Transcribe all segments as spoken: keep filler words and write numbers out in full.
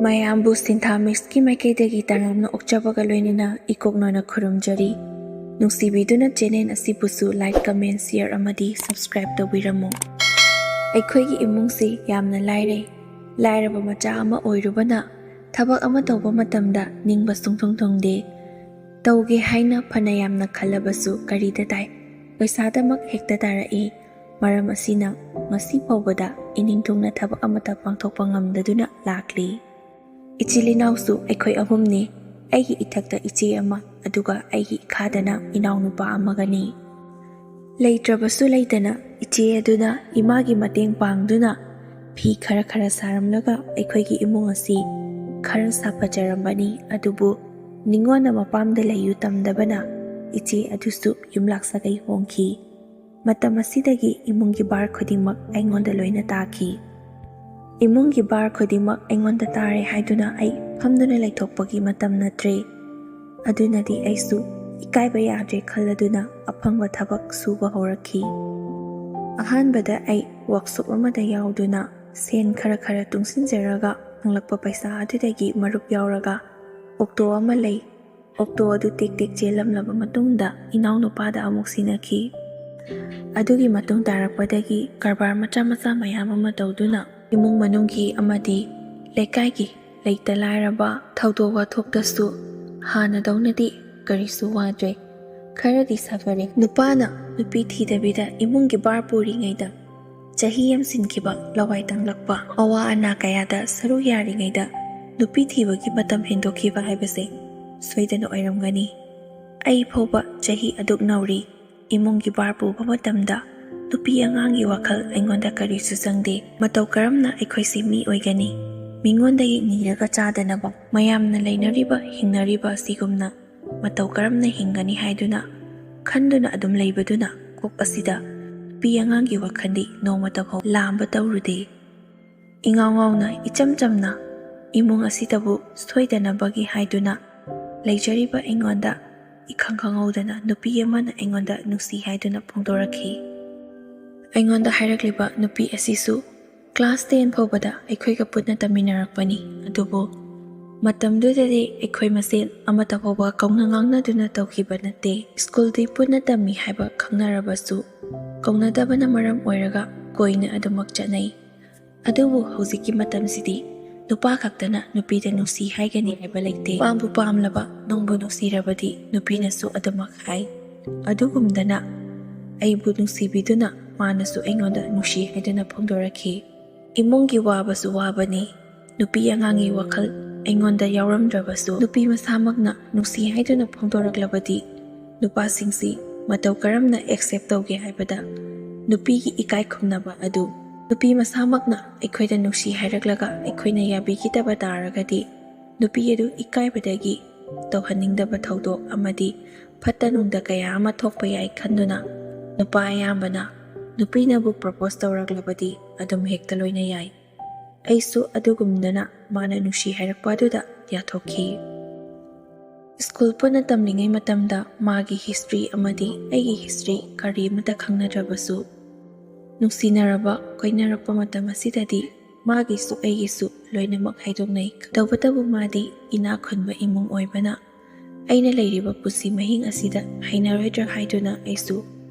ꯃꯌꯥꯝꯕꯨ ꯁꯤꯟꯊꯥ ꯃꯤꯛꯁꯀꯤ ꯃꯥꯏꯀꯩꯗꯒꯤ ꯇꯔꯥꯝꯅ ꯑꯣꯛꯆꯕꯒ ꯂꯣꯏꯅꯅ ꯏꯀꯣꯛꯅꯣꯅ ꯈꯨꯔꯨꯝꯖꯔꯤ꯫ ꯅꯨꯡꯁꯤꯕꯤꯗꯨꯅ ꯆꯦꯅꯦꯜ ꯑꯁꯤꯕꯨꯁꯨ like, comment, share ꯑꯃꯗꯤ subscribe ꯇꯧꯕꯤꯔꯝꯃꯨ꯫ ꯑꯩꯈꯣꯏꯒꯤ ꯏꯃꯨꯡꯁꯤ ꯌꯥꯝꯅ ꯂꯥꯏꯔꯩ꯫ ꯂꯥꯏꯔꯕ ꯃꯆꯥ ꯑꯃ ꯑꯣꯏꯔꯨꯕꯅ ꯊꯕꯛ ꯑꯃ ꯇꯧꯕ ꯃꯇꯝꯗ ꯅꯤꯡꯕ ꯁꯨꯡꯊꯨꯡ ꯊꯨꯡꯗꯦ꯫ ꯇꯧꯒꯦ ꯍꯥꯏꯅ ꯐꯅ ꯌꯥꯝꯅ ꯈꯜꯂꯕꯁꯨ ꯀꯔꯤꯗ ꯇꯥꯏ? ꯄꯩꯁꯥꯗꯃꯛ ꯍꯦꯛꯇ ꯇꯥꯔꯛꯏ꯫ ꯃꯔꯝ ꯑꯁꯤꯅ ꯉꯁꯤ ꯐꯥꯎꯕꯗ ꯏꯅꯤꯡꯊꯨꯡꯅ ꯊꯕꯛ ꯑꯃꯠꯇ ꯄꯥꯡꯊꯣꯛꯄ ꯉꯝꯗꯗꯨꯅ ꯂꯥꯛꯂꯤ꯫ ꯏꯆꯤꯜ ꯏꯅꯥꯎꯁꯨ ꯑꯩꯈꯣꯏ ꯑꯍꯨꯝꯅꯤ꯫ ꯑꯩꯒꯤ ꯏꯊꯛꯇ ꯏꯆꯦ ꯑꯃ, ꯑꯗꯨꯒ ꯑꯩꯒꯤ ꯏꯈꯥꯗꯅ ꯏꯅꯥꯎꯅꯨꯄꯥ ꯑꯃꯒꯅꯤ꯫ ꯂꯩꯇ꯭ꯔꯕꯁꯨ ꯂꯩꯇꯅ ꯏꯆꯦ ꯑꯗꯨꯅ ꯏꯃꯥꯒꯤ ꯃꯇꯦꯡ ꯄꯥꯡꯗꯨꯅ ꯐꯤ ꯈꯔ ꯈꯔ ꯁꯥꯔꯝꯂꯒ ꯑꯩꯈꯣꯏꯒꯤ ꯏꯃꯨꯡ ꯑꯁꯤ ꯈꯔ ꯁꯥꯐꯖꯔꯝꯕꯅꯤ꯫ ꯑꯗꯨꯕꯨ ꯅꯤꯉꯣꯟꯅ ꯃꯄꯥꯝꯗ ꯂꯩꯌꯨ ꯇꯝꯗꯕꯅ ꯏꯆꯦ ꯑꯗꯨꯁꯨ ꯌꯨꯝꯂꯥꯛ ꯁꯥꯒꯩ ꯍꯣꯡꯈꯤ꯫ ꯃꯇꯝ ꯑꯁꯤꯗꯒꯤ ꯏꯃꯨꯡꯒꯤ ꯚꯥꯔ ꯈꯨꯗꯤꯡꯃꯛ ꯑꯩꯉꯣꯟꯗ ꯂꯣꯏꯅ ꯇꯥꯈꯤ꯫ ꯏꯃꯨꯡꯒꯤ ꯚꯥꯔ ꯈꯨꯗꯤꯡꯃꯛ ꯑꯩꯉꯣꯟꯗ ꯇꯥꯔꯦ ꯍꯥꯏꯗꯨꯅ ꯑꯩ ꯐꯝꯗꯨꯅ ꯂꯩꯊꯣꯛꯄꯒꯤ ꯃꯇꯝ ꯅꯠꯇ꯭ꯔꯦ꯫ ꯑꯗꯨꯅꯗꯤ ꯑꯩꯁꯨ ꯏꯀꯥꯏꯕ ꯌꯥꯗ꯭ꯔꯦ ꯈꯜꯂꯗꯨꯅ ꯑꯐꯪꯕ ꯊꯕꯛ ꯁꯨꯕ ꯍꯧꯔꯛꯈꯤ꯫ ꯑꯍꯥꯟꯕꯗ ꯑꯩ ꯋꯥꯛꯁꯣꯞ ꯑꯃꯗ ꯌꯥꯎꯗꯨꯅ ꯁꯦꯟ ꯈꯔ ꯈꯔ ꯇꯨꯡꯁꯤꯟꯖꯔꯒ ꯐꯪꯂꯛꯄ ꯄꯩꯁꯥ ꯑꯗꯨꯗꯒꯤ ꯃꯔꯨꯞ ꯌꯥꯎꯔꯒ ꯑꯣꯛꯇꯣ ꯑꯃ ꯂꯩ꯫ ꯑꯣꯛꯇꯣ ꯑꯗꯨ ꯇꯦꯛ ꯇꯦꯛ ꯆꯦꯜꯂꯝꯂꯕ ꯃꯇꯨꯡꯗ ꯏꯅꯥꯎꯅꯨꯄꯥꯗ ꯑꯃꯨꯛ ꯁꯤꯟꯅꯈꯤ꯫ ꯑꯗꯨꯒꯤ ꯃꯇꯨꯡ ꯇꯥꯔꯛꯄꯗꯒꯤ ꯀꯔꯕꯥꯔ ꯃꯆꯥ ꯃꯆꯥ ꯃꯌꯥꯝ ꯑꯃ ꯇꯧꯗꯨꯅ ꯏꯃꯨꯡ ꯃꯅꯨꯡꯒꯤ ꯑꯃꯗꯤ ꯂꯩꯀꯥꯏꯒꯤ ꯂꯩꯇ ꯂꯥꯏꯔꯕ ꯊꯧꯗꯣꯛ ꯋꯥꯊꯣꯛꯇꯁꯨ ꯍꯥꯟꯅꯗꯧꯅꯗꯤ ꯀꯔꯤꯁꯨ ꯋꯥꯗ꯭ꯔꯦ꯫ ꯈꯔꯗꯤ ꯁꯥꯐꯔꯦ꯫ ꯅꯨꯄꯥꯅ ꯅꯨꯄꯤ ꯊꯤꯗꯕꯤꯗ ꯏꯃꯨꯡꯒꯤ ꯚꯥꯔ ꯄꯨꯔꯤꯉꯩꯗ ꯆꯍꯤ ꯌꯥꯝꯁꯤꯟꯈꯤꯕ, ꯂꯋꯥꯏ ꯇꯥꯡꯂꯛꯄ, ꯑꯋꯥ ꯑꯅꯥ ꯀꯌꯥꯗ ꯁꯔꯨꯛ ꯌꯥꯔꯤꯉꯩꯗ ꯅꯨꯄꯤ ꯊꯤꯕꯒꯤ ꯃꯇꯝ ꯍꯦꯟꯗꯣꯛꯈꯤꯕ ꯍꯥꯏꯕꯁꯦ ꯁꯣꯏꯗꯅ ꯑꯣꯏꯔꯝꯒꯅꯤ꯫ ꯑꯩ ꯐꯥꯎꯕ ꯆꯍꯤ ꯑꯗꯨꯛ ꯅꯧꯔꯤ꯫ ꯏꯃꯨꯡꯒꯤ ꯚꯥꯔ ꯄꯨꯕ ꯃꯇꯝꯗ ꯅꯨꯄꯤ ꯑꯉꯥꯡꯒꯤ ꯋꯥꯈꯜ ꯑꯩꯉꯣꯟꯗ ꯀꯔꯤꯁꯨ ꯆꯪꯗꯦ꯫ ꯃꯇꯧ ꯀꯔꯝꯅ ꯑꯩꯈꯣꯏꯁꯤ ꯃꯤ ꯑꯣꯏꯒꯅꯤ? ꯃꯤꯉꯣꯟꯗꯒꯤ ꯅꯤꯔꯒ ꯆꯥꯗꯅꯕ, ꯃꯌꯥꯝꯅ ꯂꯩꯅꯔꯤꯕ ꯍꯤꯡꯅꯔꯤꯕ ꯑꯁꯤꯒꯨꯝꯅ ꯃꯇꯧ ꯀꯔꯝꯅ ꯍꯤꯡꯒꯅꯤ ꯍꯥꯏꯗꯨꯅ ꯈꯟꯗꯨꯅ ꯑꯗꯨꯝ ꯂꯩꯕꯗꯨꯅ ꯀꯣꯛ ꯑꯁꯤꯗ ꯅꯨꯄꯤ ꯑꯉꯥꯡꯒꯤ ꯋꯥꯈꯜꯗꯤ ꯅꯣꯡꯃꯇ ꯐꯥꯎ ꯂꯥꯝꯕ ꯇꯧꯔꯨꯗꯦ꯫ ꯏꯉꯥꯎ ꯉꯥꯎꯅ ꯏꯆꯝ ꯆꯝꯅ ꯏꯃꯨꯡ ꯑꯁꯤꯗꯕꯨ ꯁꯣꯏꯗꯅꯕꯒꯤ ꯍꯥꯏꯗꯨꯅ ꯂꯩꯖꯔꯤꯕ ꯑꯩꯉꯣꯟꯗ ꯏꯈꯪ ꯈꯪꯍꯧꯗꯅ ꯅꯨꯄꯤ ꯑꯃꯅ ꯑꯩꯉꯣꯟꯗ ꯅꯨꯡꯁꯤ ꯍꯥꯏꯗꯨꯅ ꯐꯣꯡꯗꯣꯔꯛꯈꯤ꯫ ꯑꯩꯉꯣꯟꯗ ꯍꯥꯏꯔꯛꯂꯤꯕ ꯅꯨꯄꯤ ꯑꯁꯤꯁꯨ ꯀ꯭ꯂꯥꯁ ꯇꯦꯟ ꯐꯥꯎꯕꯗ ꯑꯩꯈꯣꯏꯒ ꯄꯨꯟꯅ ꯇꯝꯃꯤꯟꯅꯔꯛꯄꯅꯤ, ꯑꯗꯨꯕꯨ ꯃꯇꯝꯗꯨꯗꯗꯤ ꯑꯩꯈꯣꯏ ꯃꯁꯦꯜ ꯑꯃꯠꯇ ꯐꯥꯎꯕ ꯀꯧꯅ ꯉꯥꯡꯅꯗꯨꯅ ꯇꯧꯈꯤꯕ ꯅꯠꯇꯦ꯫ ꯁ꯭ꯀꯨꯜꯗꯤ ꯄꯨꯟꯅ ꯇꯝꯃꯤ ꯍꯥꯏꯕ ꯈꯪꯅꯔꯕꯁꯨ, ꯀꯧꯅꯗꯕꯅ ꯃꯔꯝ ꯑꯣꯏꯔꯒ ꯀꯣꯏꯅ ꯑꯗꯨꯃꯛ ꯆꯠꯅꯩ꯫ ꯑꯗꯨꯕꯨ ꯍꯧꯖꯤꯛꯀꯤ ꯃꯇꯝꯁꯤꯗꯤ ꯅꯨꯄꯥ ꯈꯛꯇꯅ ꯅꯨꯄꯤꯗ ꯅꯨꯡꯁꯤ ꯍꯥꯏꯒꯅꯤ ꯍꯥꯏꯕ ꯂꯩꯇꯦ꯫ ꯄꯥꯝꯕꯨ ꯄꯥꯝꯂꯕ, ꯅꯨꯡꯕꯨ ꯅꯨꯡꯁꯤꯔꯕꯗꯤ ꯅꯨꯄꯤꯅꯁꯨ ꯑꯗꯨꯃꯛ ꯍꯥꯏ꯫ ꯑꯗꯨꯒꯨꯝꯗꯅ ꯑꯩꯕꯨ ꯅꯨꯡꯁꯤꯕꯤꯗꯨꯅ ꯃꯥꯅꯁꯨ ꯑꯩꯉꯣꯟꯗ ꯅꯨꯡꯁꯤ ꯍꯥꯏꯗꯨꯅ ꯐꯣꯡꯗꯣꯔꯛꯈꯤ꯫ ꯏꯃꯨꯡꯒꯤ ꯋꯥꯕꯁꯨ ꯋꯥꯕꯅꯤ꯫ ꯅꯨꯄꯤ ꯑꯉꯥꯡꯒꯤ ꯋꯥꯈꯜ ꯑꯩꯉꯣꯟꯗ ꯌꯥꯎꯔꯝꯗ꯭ꯔꯕꯁꯨ, ꯅꯨꯄꯤ ꯃꯁꯥꯃꯛꯅ ꯅꯨꯡꯁꯤ ꯍꯥꯏꯗꯨꯅ ꯐꯣꯡꯗꯣꯔꯛꯂꯕꯗꯤ ꯅꯨꯄꯥꯁꯤꯡꯁꯤ ꯃꯇꯧ ꯀꯔꯝꯅ ꯑꯦꯛꯁꯦꯞ ꯇꯧꯒꯦ ꯍꯥꯏꯕꯗ, ꯅꯨꯄꯤꯒꯤ ꯏꯀꯥꯏ ꯈꯨꯝꯅꯕ ꯑꯗꯨ ꯅꯨꯄꯤ ꯃꯁꯥꯃꯛꯅ ꯑꯩꯈꯣꯏꯗ ꯅꯨꯡꯁꯤ ꯍꯥꯏꯔꯛꯂꯒ ꯑꯩꯈꯣꯏꯅ ꯌꯥꯕꯤꯈꯤꯗꯕ ꯇꯥꯔꯒꯗꯤ, ꯅꯨꯄꯤ ꯑꯗꯨ ꯏꯀꯥꯏꯕꯗꯒꯤ ꯇꯧꯍꯟꯅꯤꯡꯗꯕ ꯊꯧꯗꯣꯛ ꯑꯃꯗꯤ ꯐꯠꯇ ꯅꯨꯡꯗ ꯀꯌꯥ ꯑꯃ ꯊꯣꯛꯄ ꯌꯥꯏ ꯈꯟꯗꯨꯅ, ꯅꯨꯄꯥ ꯑꯌꯥꯝꯕꯅ ꯅꯨꯄꯤꯅꯕꯨ ꯄ꯭ꯔꯣꯄꯣꯁ ꯇꯧꯔꯛꯂꯕꯗꯤ ꯑꯗꯨꯝ ꯍꯦꯛꯇ ꯂꯣꯏꯅ ꯌꯥꯏ꯫ ꯑꯩꯁꯨ ꯑꯗꯨꯒꯨꯝꯗꯅ ꯃꯥꯅ ꯅꯨꯡꯁꯤ ꯍꯥꯏꯔꯛꯄ ꯑꯗꯨꯗ ꯌꯥꯊꯣꯛꯈꯤ꯫ ꯁ꯭ꯀꯨꯜ ꯄꯨꯟꯅ ꯇꯝꯂꯤꯉꯩ ꯃꯇꯝꯗ ꯃꯥꯒꯤ ꯍꯤꯁꯇ꯭ꯔꯤ ꯑꯃꯗꯤ ꯑꯩꯒꯤ ꯍꯤꯁꯇ꯭ꯔꯤ ꯀꯔꯤ ꯑꯃꯠꯇ ꯈꯪꯅꯗ꯭ꯔꯕꯁꯨ, ꯅꯨꯡꯁꯤꯅꯔꯕ ꯀꯣꯏꯅꯔꯛꯄ ꯃꯇꯝ ꯑꯁꯤꯗꯗꯤ ꯃꯥꯒꯤꯁꯨ ꯑꯩꯒꯤꯁꯨ ꯂꯣꯏꯅꯃꯛ ꯍꯥꯏꯗꯣꯛꯅꯩ꯫ ꯇꯧꯕꯇꯕꯨ ꯃꯥꯗꯤ ꯏꯅꯥꯛ ꯈꯨꯟꯕ ꯏꯃꯨꯡ ꯑꯣꯏꯕꯅ, ꯑꯩꯅ ꯂꯩꯔꯤꯕ ꯄꯨꯟꯁꯤ ꯃꯍꯤꯡ ꯑꯁꯤꯗ ꯍꯩꯅꯔꯣꯏꯗ꯭ꯔꯥ ꯍꯥꯏꯗꯨꯅ ꯑꯩꯁꯨ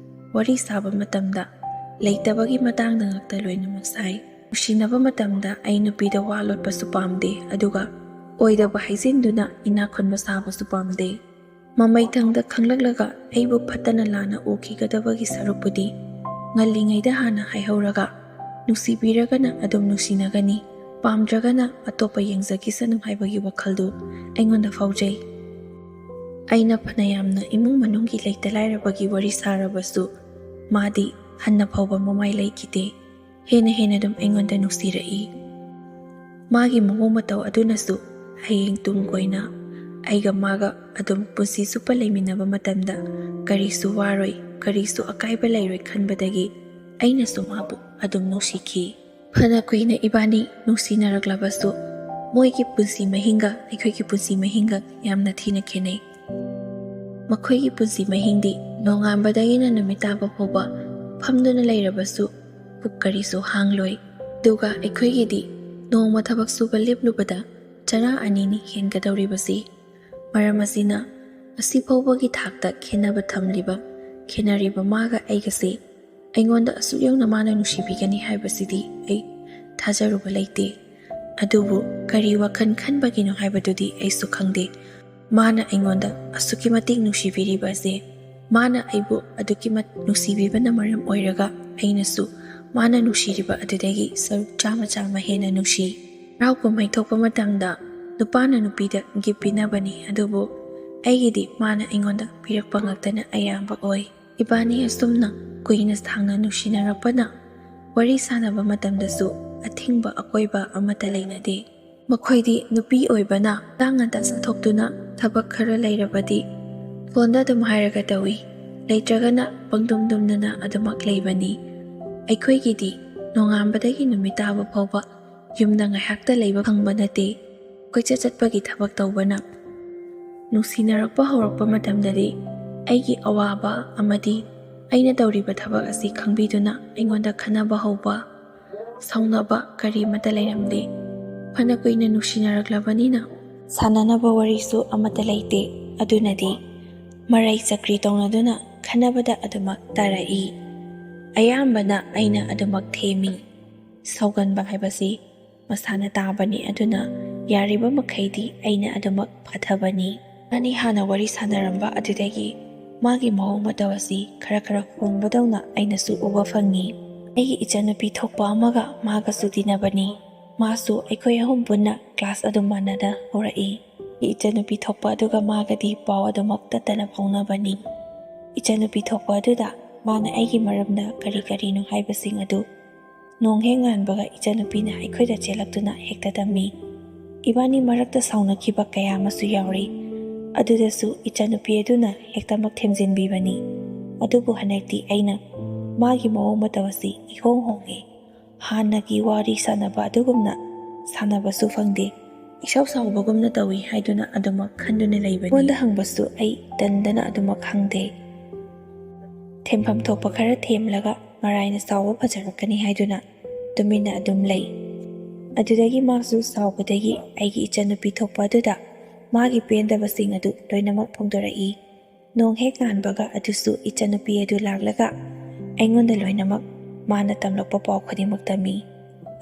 ꯋꯥꯔꯤ ꯁꯥꯕ ꯃꯇꯝꯗ ꯂꯩꯇꯕꯒꯤ ꯃꯇꯥꯡꯗ ꯉꯥꯛꯇ ꯂꯣꯏꯅꯃꯛ ꯁꯥꯏ꯫ ꯅꯨꯡꯁꯤꯅꯕ ꯃꯇꯝꯗ ꯑꯩ ꯅꯨꯄꯤꯗ ꯋꯥ ꯂꯣꯠꯄꯁꯨ ꯄꯥꯝꯗꯦ, ꯑꯗꯨꯒ ꯑꯣꯏꯗꯕ ꯍꯥꯏꯖꯤꯟꯗꯨꯅ ꯏꯅꯥꯛ ꯈꯨꯟꯕ ꯁꯥꯕꯁꯨ ꯄꯥꯝꯗꯦ꯫ ꯃꯃꯩꯊꯪꯗ ꯈꯪꯂꯛꯂꯒ ꯑꯩꯕꯨ ꯐꯠꯇꯅ ꯂꯥꯟꯅ ꯎꯈꯤꯒꯗꯕꯒꯤ ꯁꯔꯨꯛꯄꯨꯗꯤ, ꯉꯜꯂꯤꯉꯩꯗ ꯍꯥꯟꯅ ꯍꯥꯏꯍꯧꯔꯒ, ꯅꯨꯡꯁꯤꯕꯤꯔꯒꯅ ꯑꯗꯨꯝ ꯅꯨꯡꯁꯤꯅꯒꯅꯤ, ꯄꯥꯝꯗ꯭ꯔꯒꯅ ꯑꯇꯣꯞꯄ ꯌꯦꯡꯖꯈꯤꯁꯅꯨ ꯍꯥꯏꯕꯒꯤ ꯋꯥꯈꯜꯗꯨ ꯑꯩꯉꯣꯟꯗ ꯐꯥꯎꯖꯩ꯫ ꯑꯩꯅ ꯐꯅꯌꯥꯝꯅ ꯏꯃꯨꯡ ꯃꯅꯨꯡꯒꯤ ꯂꯩꯇ ꯂꯥꯏꯔꯕꯒꯤ ꯋꯥꯔꯤ ꯁꯥꯔꯕꯁꯨ, ꯃꯥꯗꯤ ꯍꯟꯅ ꯐꯥꯎꯕ ꯃꯃꯥꯏ ꯂꯩꯈꯤꯗꯦ꯫ ꯍꯦꯟꯅ ꯍꯦꯟꯅ ꯑꯗꯨꯝ ꯑꯩꯉꯣꯟꯗ ꯅꯨꯡꯁꯤꯔꯛꯏ꯫ ꯃꯥꯒꯤ ꯃꯑꯣꯡ ꯃꯇꯧ ꯑꯗꯨꯅꯁꯨ ꯍꯌꯦꯡ ꯇꯨꯡ ꯀꯣꯏꯅ ꯑꯩꯒ ꯃꯥꯒ ꯑꯗꯨꯝ ꯄꯨꯟꯁꯤ ꯆꯨꯞꯄ ꯂꯩꯃꯤꯟꯅꯕ ꯃꯇꯝꯗ ꯀꯔꯤꯁꯨ ꯋꯥꯔꯣꯏ, ꯀꯔꯤꯁꯨ ꯑꯀꯥꯏꯕ ꯂꯩꯔꯣꯏ ꯈꯟꯕꯗꯒꯤ ꯑꯩꯅꯁꯨ ꯃꯥꯕꯨ ꯑꯗꯨꯝ ꯅꯨꯡꯁꯤꯈꯤ꯫ ꯐꯅ ꯀꯨꯏꯅ ꯏꯕꯥꯅꯤ ꯅꯨꯡꯁꯤꯅꯔꯛꯂꯕꯁꯨ, ꯃꯣꯏꯒꯤ ꯄꯨꯟꯁꯤ ꯃꯍꯤꯡꯒ ꯑꯩꯈꯣꯏꯒꯤ ꯄꯨꯟꯁꯤ ꯃꯍꯤꯡꯒ ꯌꯥꯝꯅ ꯊꯤꯅ ꯈꯦꯠꯅꯩ꯫ ꯃꯈꯣꯏꯒꯤ ꯄꯨꯟꯁꯤ ꯃꯍꯤꯡꯗꯤ ꯅꯣꯡꯉꯥꯟꯕꯗꯒꯤꯅ ꯅꯨꯃꯤꯠ ꯇꯥꯕ ꯐꯥꯎꯕ ꯐꯝꯗꯨꯅ ꯂꯩꯔꯕꯁꯨ ꯄꯨꯛ ꯀꯔꯤꯁꯨ ꯍꯥꯡꯂꯣꯏ꯫ ꯑꯗꯨꯒ ꯑꯩꯈꯣꯏꯒꯤꯗꯤ ꯅꯣꯡꯃ ꯊꯕꯛ ꯁꯨꯕ ꯂꯦꯞꯂꯨꯕꯗ ꯆꯔꯥ ꯑꯅꯤꯅꯤ ꯍꯦꯟꯒꯗꯧꯔꯤꯕꯁꯤ꯫ ꯃꯔꯝ ꯑꯁꯤꯅ ꯑꯁꯤ ꯐꯥꯎꯕꯒꯤ ꯊꯥꯛꯇ ꯈꯦꯟꯅꯕ ꯊꯝꯂꯤꯕ ꯈꯦꯟꯅꯔꯤꯕ ꯃꯥꯒ ꯑꯩꯒꯁꯦ ꯑꯩꯉꯣꯟꯗ ꯑꯁꯨꯛ ꯌꯧꯅ ꯃꯥꯅ ꯅꯨꯡꯁꯤꯕꯤꯒꯅꯤ ꯍꯥꯏꯕꯁꯤꯗꯤ ꯑꯩ ꯊꯥꯖꯔꯨꯕ ꯂꯩꯇꯦ꯫ ꯑꯗꯨꯕꯨ ꯀꯔꯤ ꯋꯥꯈꯜ ꯈꯟꯕꯒꯤꯅꯣ ꯍꯥꯏꯕꯗꯨꯗꯤ ꯑꯩꯁꯨ ꯈꯪꯗꯦ꯫ ꯃꯥꯅ ꯑꯩꯉꯣꯟꯗ ꯑꯁꯨꯛꯀꯤ ꯃꯇꯤꯛ ꯅꯨꯡꯁꯤꯕꯤꯔꯤꯕ ꯑꯁꯦ, ꯃꯥꯅ ꯑꯩꯕꯨ ꯑꯗꯨꯛꯀꯤ ꯃꯇꯤꯛ ꯅꯨꯡꯁꯤꯕꯤꯕꯅ ꯃꯔꯝ ꯑꯣꯏꯔꯒ ꯑꯩꯅꯁꯨ ꯃꯥꯅ ꯅꯨꯡꯁꯤꯔꯤꯕ ꯑꯗꯨꯗꯒꯤ ꯁꯔꯨꯛ ꯆꯥꯝꯃ ꯆꯥꯝꯃ ꯍꯦꯟꯅ ꯅꯨꯡꯁꯤ꯫ ꯍꯔꯥꯎ ꯀꯨꯝꯍꯩ ꯊꯣꯛꯄ ꯃꯇꯝꯗ ꯅꯨꯄꯥꯅ ꯅꯨꯄꯤꯗ ꯒꯤꯐ ꯄꯤꯅꯕꯅꯤ, ꯑꯗꯨꯕꯨ ꯑꯩꯒꯤꯗꯤ ꯃꯥꯅ ꯑꯩꯉꯣꯟꯗ ꯄꯤꯔꯛꯄ ꯉꯥꯛꯇꯅ ꯑꯌꯥꯝꯕ ꯑꯣꯏ꯫ ꯏꯕꯥꯅꯤ ꯑꯁꯨꯝꯅ ꯀꯨꯏꯅ ꯁꯥꯡꯅ ꯅꯨꯡꯁꯤꯅꯔꯛꯄꯅ ꯋꯥꯔꯤ ꯁꯥꯟꯅꯕ ꯃꯇꯝꯗꯁꯨ ꯑꯊꯤꯡꯕ ꯑꯀꯣꯏꯕ ꯑꯃꯠꯇ ꯂꯩꯅꯗꯦ꯫ ꯃꯈꯣꯏꯗꯤ ꯅꯨꯄꯤ ꯑꯣꯏꯕꯅ ꯉꯟꯇꯥ ꯉꯟꯇꯥ ꯆꯠꯊꯣꯛꯇꯨꯅ ꯊꯕꯛ ꯈꯔ ꯂꯩꯔꯕꯗꯤ ꯐꯣꯟꯗ ꯑꯗꯨꯝ ꯍꯥꯏꯔꯒ ꯇꯧꯏ, ꯂꯩꯇ꯭ꯔꯒꯅ ꯄꯪꯗꯨꯝ ꯗꯨꯝꯗꯅ ꯑꯗꯨꯃꯛ ꯂꯩꯕꯅꯤ꯫ ꯑꯩꯈꯣꯏꯒꯤꯗꯤ ꯅꯣꯡꯉꯥꯟꯕꯗꯒꯤ ꯅꯨꯃꯤꯠ ꯇꯥꯕ ꯐꯥꯎꯕ ꯌꯨꯝꯗ ꯉꯥꯏꯍꯥꯛꯇ ꯂꯩꯕ ꯐꯪꯕ ꯅꯠꯇꯦ꯫ ꯀꯣꯏꯆꯠ ꯆꯠꯄꯒꯤ ꯊꯕꯛ ꯇꯧꯕꯅ꯫ ꯅꯨꯡꯁꯤꯅꯔꯛꯄ ꯍꯧꯔꯛꯄ ꯃꯇꯝꯗꯗꯤ ꯑꯩꯒꯤ ꯑꯋꯥꯕ ꯑꯃꯗꯤ ꯑꯩꯅ ꯇꯧꯔꯤꯕ ꯊꯕꯛ ꯑꯁꯤ ꯈꯪꯕꯤꯗꯨꯅ ꯑꯩꯉꯣꯟꯗ ꯈꯟꯅꯕ ꯍꯧꯕ, ꯁꯥꯎꯅꯕ ꯀꯔꯤ ꯑꯃꯠꯇ ꯂꯩꯔꯝꯗꯦ꯫ ꯐꯅ ꯀꯨꯏꯅ ꯅꯨꯡꯁꯤꯅꯔꯛꯂꯕꯅꯤꯅ ꯁꯥꯟꯅꯅꯕ ꯋꯥꯔꯤꯁꯨ ꯑꯃꯠꯇ ꯂꯩꯇꯦ꯫ ꯑꯗꯨꯅꯗꯤ ꯃꯔꯩ ꯆꯀ꯭ꯔꯤ ꯇꯧꯅꯗꯨꯅ ꯈꯟꯅꯕꯗ ꯑꯗꯨꯃꯛ ꯇꯥꯔꯛꯏ꯫ ꯑꯌꯥꯝꯕꯅ ꯑꯩꯅ ꯑꯗꯨꯃꯛ ꯊꯦꯝꯃꯤ꯫ ꯁꯥꯎꯒꯟꯕ ꯍꯥꯏꯕꯁꯤ ꯃꯁꯥꯅ ꯇꯥꯕꯅꯤ, ꯑꯗꯨꯅ ꯌꯥꯔꯤꯕ ꯃꯈꯩꯗꯤ ꯑꯩꯅ ꯑꯗꯨꯃꯛ ꯐꯊꯕꯅꯤ꯫ ꯃꯥꯅꯤ ꯍꯥꯟꯅ ꯋꯥꯔꯤ ꯁꯥꯟꯅꯔꯝꯕ ꯑꯗꯨꯗꯒꯤ ꯃꯥꯒꯤ ꯃꯑꯣꯡ ꯃꯇꯧ ꯑꯁꯤ ꯈꯔ ꯈꯔ ꯍꯣꯡꯕꯗꯧꯅ ꯑꯩꯅꯁꯨ ꯎꯕ ꯐꯪꯉꯤ꯫ ꯑꯩꯒꯤ ꯏꯆꯟꯅꯨꯄꯤ ꯊꯣꯛꯄ ꯑꯃꯒ ꯃꯥꯒꯁꯨ ꯇꯤꯟꯅꯕꯅꯤ꯫ ꯃꯥꯁꯨ ꯑꯩꯈꯣꯏ ꯑꯍꯨꯝ ꯄꯨꯟꯅ ꯀ꯭ꯂꯥꯁ ꯑꯗꯨꯝ ꯃꯥꯟꯅꯅ ꯍꯧꯔꯛꯏ꯫ ꯑꯩꯒꯤ ꯏꯆꯟꯅꯨꯄꯤ ꯊꯣꯛꯄ ꯑꯗꯨꯒ ꯃꯥꯒꯗꯤ ꯄꯥꯎ ꯑꯗꯨꯃꯛ ꯇꯠꯇꯅ ꯐꯥꯎꯅꯕꯅꯤ꯫ ꯏꯆꯟꯅꯨꯄꯤ ꯊꯣꯛꯄ ꯑꯗꯨꯗ ꯃꯥꯅ ꯑꯩꯒꯤ ꯃꯔꯝꯗ ꯀꯔꯤ ꯀꯔꯤꯅꯣ ꯍꯥꯏꯕꯁꯤꯡ ꯑꯗꯨ ꯅꯣꯡ ꯍꯦꯛ ꯉꯥꯟꯕꯒ ꯏꯆꯟꯅꯨꯄꯤꯅ ꯑꯩꯈꯣꯏꯗ ꯆꯦꯜꯂꯛꯇꯨꯅ ꯍꯦꯛꯇ ꯇꯝꯃꯤ꯫ ꯏꯕꯥꯅꯤ ꯃꯔꯛꯇ ꯁꯥꯎꯅꯈꯤꯕ ꯀꯌꯥ ꯑꯃꯁꯨ ꯌꯥꯎꯔꯤ꯫ ꯑꯗꯨꯗꯁꯨ ꯏꯆꯟꯅꯨꯄꯤ ꯑꯗꯨꯅ ꯍꯦꯛꯇꯃꯛ ꯊꯦꯝꯖꯤꯟꯕꯤꯕꯅꯤ꯫ ꯑꯗꯨꯕꯨ ꯍꯟꯗꯛꯇꯤ ꯑꯩꯅ ꯃꯥꯒꯤ ꯃꯑꯣꯡ ꯃꯇꯧ ꯑꯁꯤ ꯏꯍꯣꯡ ꯍꯣꯡꯉꯦ꯫ ꯍꯥꯟꯅꯒꯤ ꯋꯥꯔꯤ ꯁꯥꯟꯅꯕ ꯑꯗꯨꯒꯨꯝꯅ ꯁꯥꯟꯅꯕꯁꯨ ꯐꯪꯗꯦ꯫ ꯏꯁꯥꯎ ꯁꯥꯎꯕꯒꯨꯝꯅ ꯇꯧꯏ ꯍꯥꯏꯗꯨꯅ ꯑꯗꯨꯃꯛ ꯈꯟꯗꯨꯅ ꯂꯩꯕꯅꯤ꯫ ꯑꯩꯉꯣꯟꯗ ꯍꯪꯕꯁꯨ ꯑꯩ ꯇꯟꯗꯅ ꯑꯗꯨꯃꯛ ꯍꯪꯗꯦ꯫ ꯊꯦꯝꯐꯝ ꯊꯣꯛꯄ ꯈꯔ ꯊꯦꯝꯂꯒ ꯃꯔꯥꯏꯅ ꯆꯥꯎꯕ ꯐꯖꯔꯛꯀꯅꯤ ꯍꯥꯏꯗꯨꯅ ꯇꯨꯃꯤꯟꯅ ꯑꯗꯨꯝ ꯂꯩ꯫ ꯑꯗꯨꯗꯒꯤ ꯃꯥꯁꯨ ꯁꯥꯎꯕꯗꯒꯤ ꯑꯩꯒꯤ ꯏꯆꯟꯅꯨꯄꯤ ꯊꯣꯛꯄ ꯑꯗꯨꯗ ꯃꯥꯒꯤ ꯄꯦꯟꯗꯕꯁꯤꯡ ꯑꯗꯨ ꯂꯣꯏꯅꯃꯛ ꯐꯣꯡꯗꯣꯔꯛꯏ꯫ ꯅꯣꯡ ꯍꯦꯛ ꯉꯥꯟꯕꯒ ꯑꯗꯨꯁꯨ ꯏꯆꯟꯅꯨꯄꯤ ꯑꯗꯨ ꯂꯥꯛꯂꯒ ꯑꯩꯉꯣꯟꯗ ꯂꯣꯏꯅꯃꯛ ꯃꯥꯅ ꯇꯝꯂꯛꯄ ꯄꯥꯎ ꯈꯨꯗꯤꯡꯃꯛ ꯇꯝꯃꯤ꯫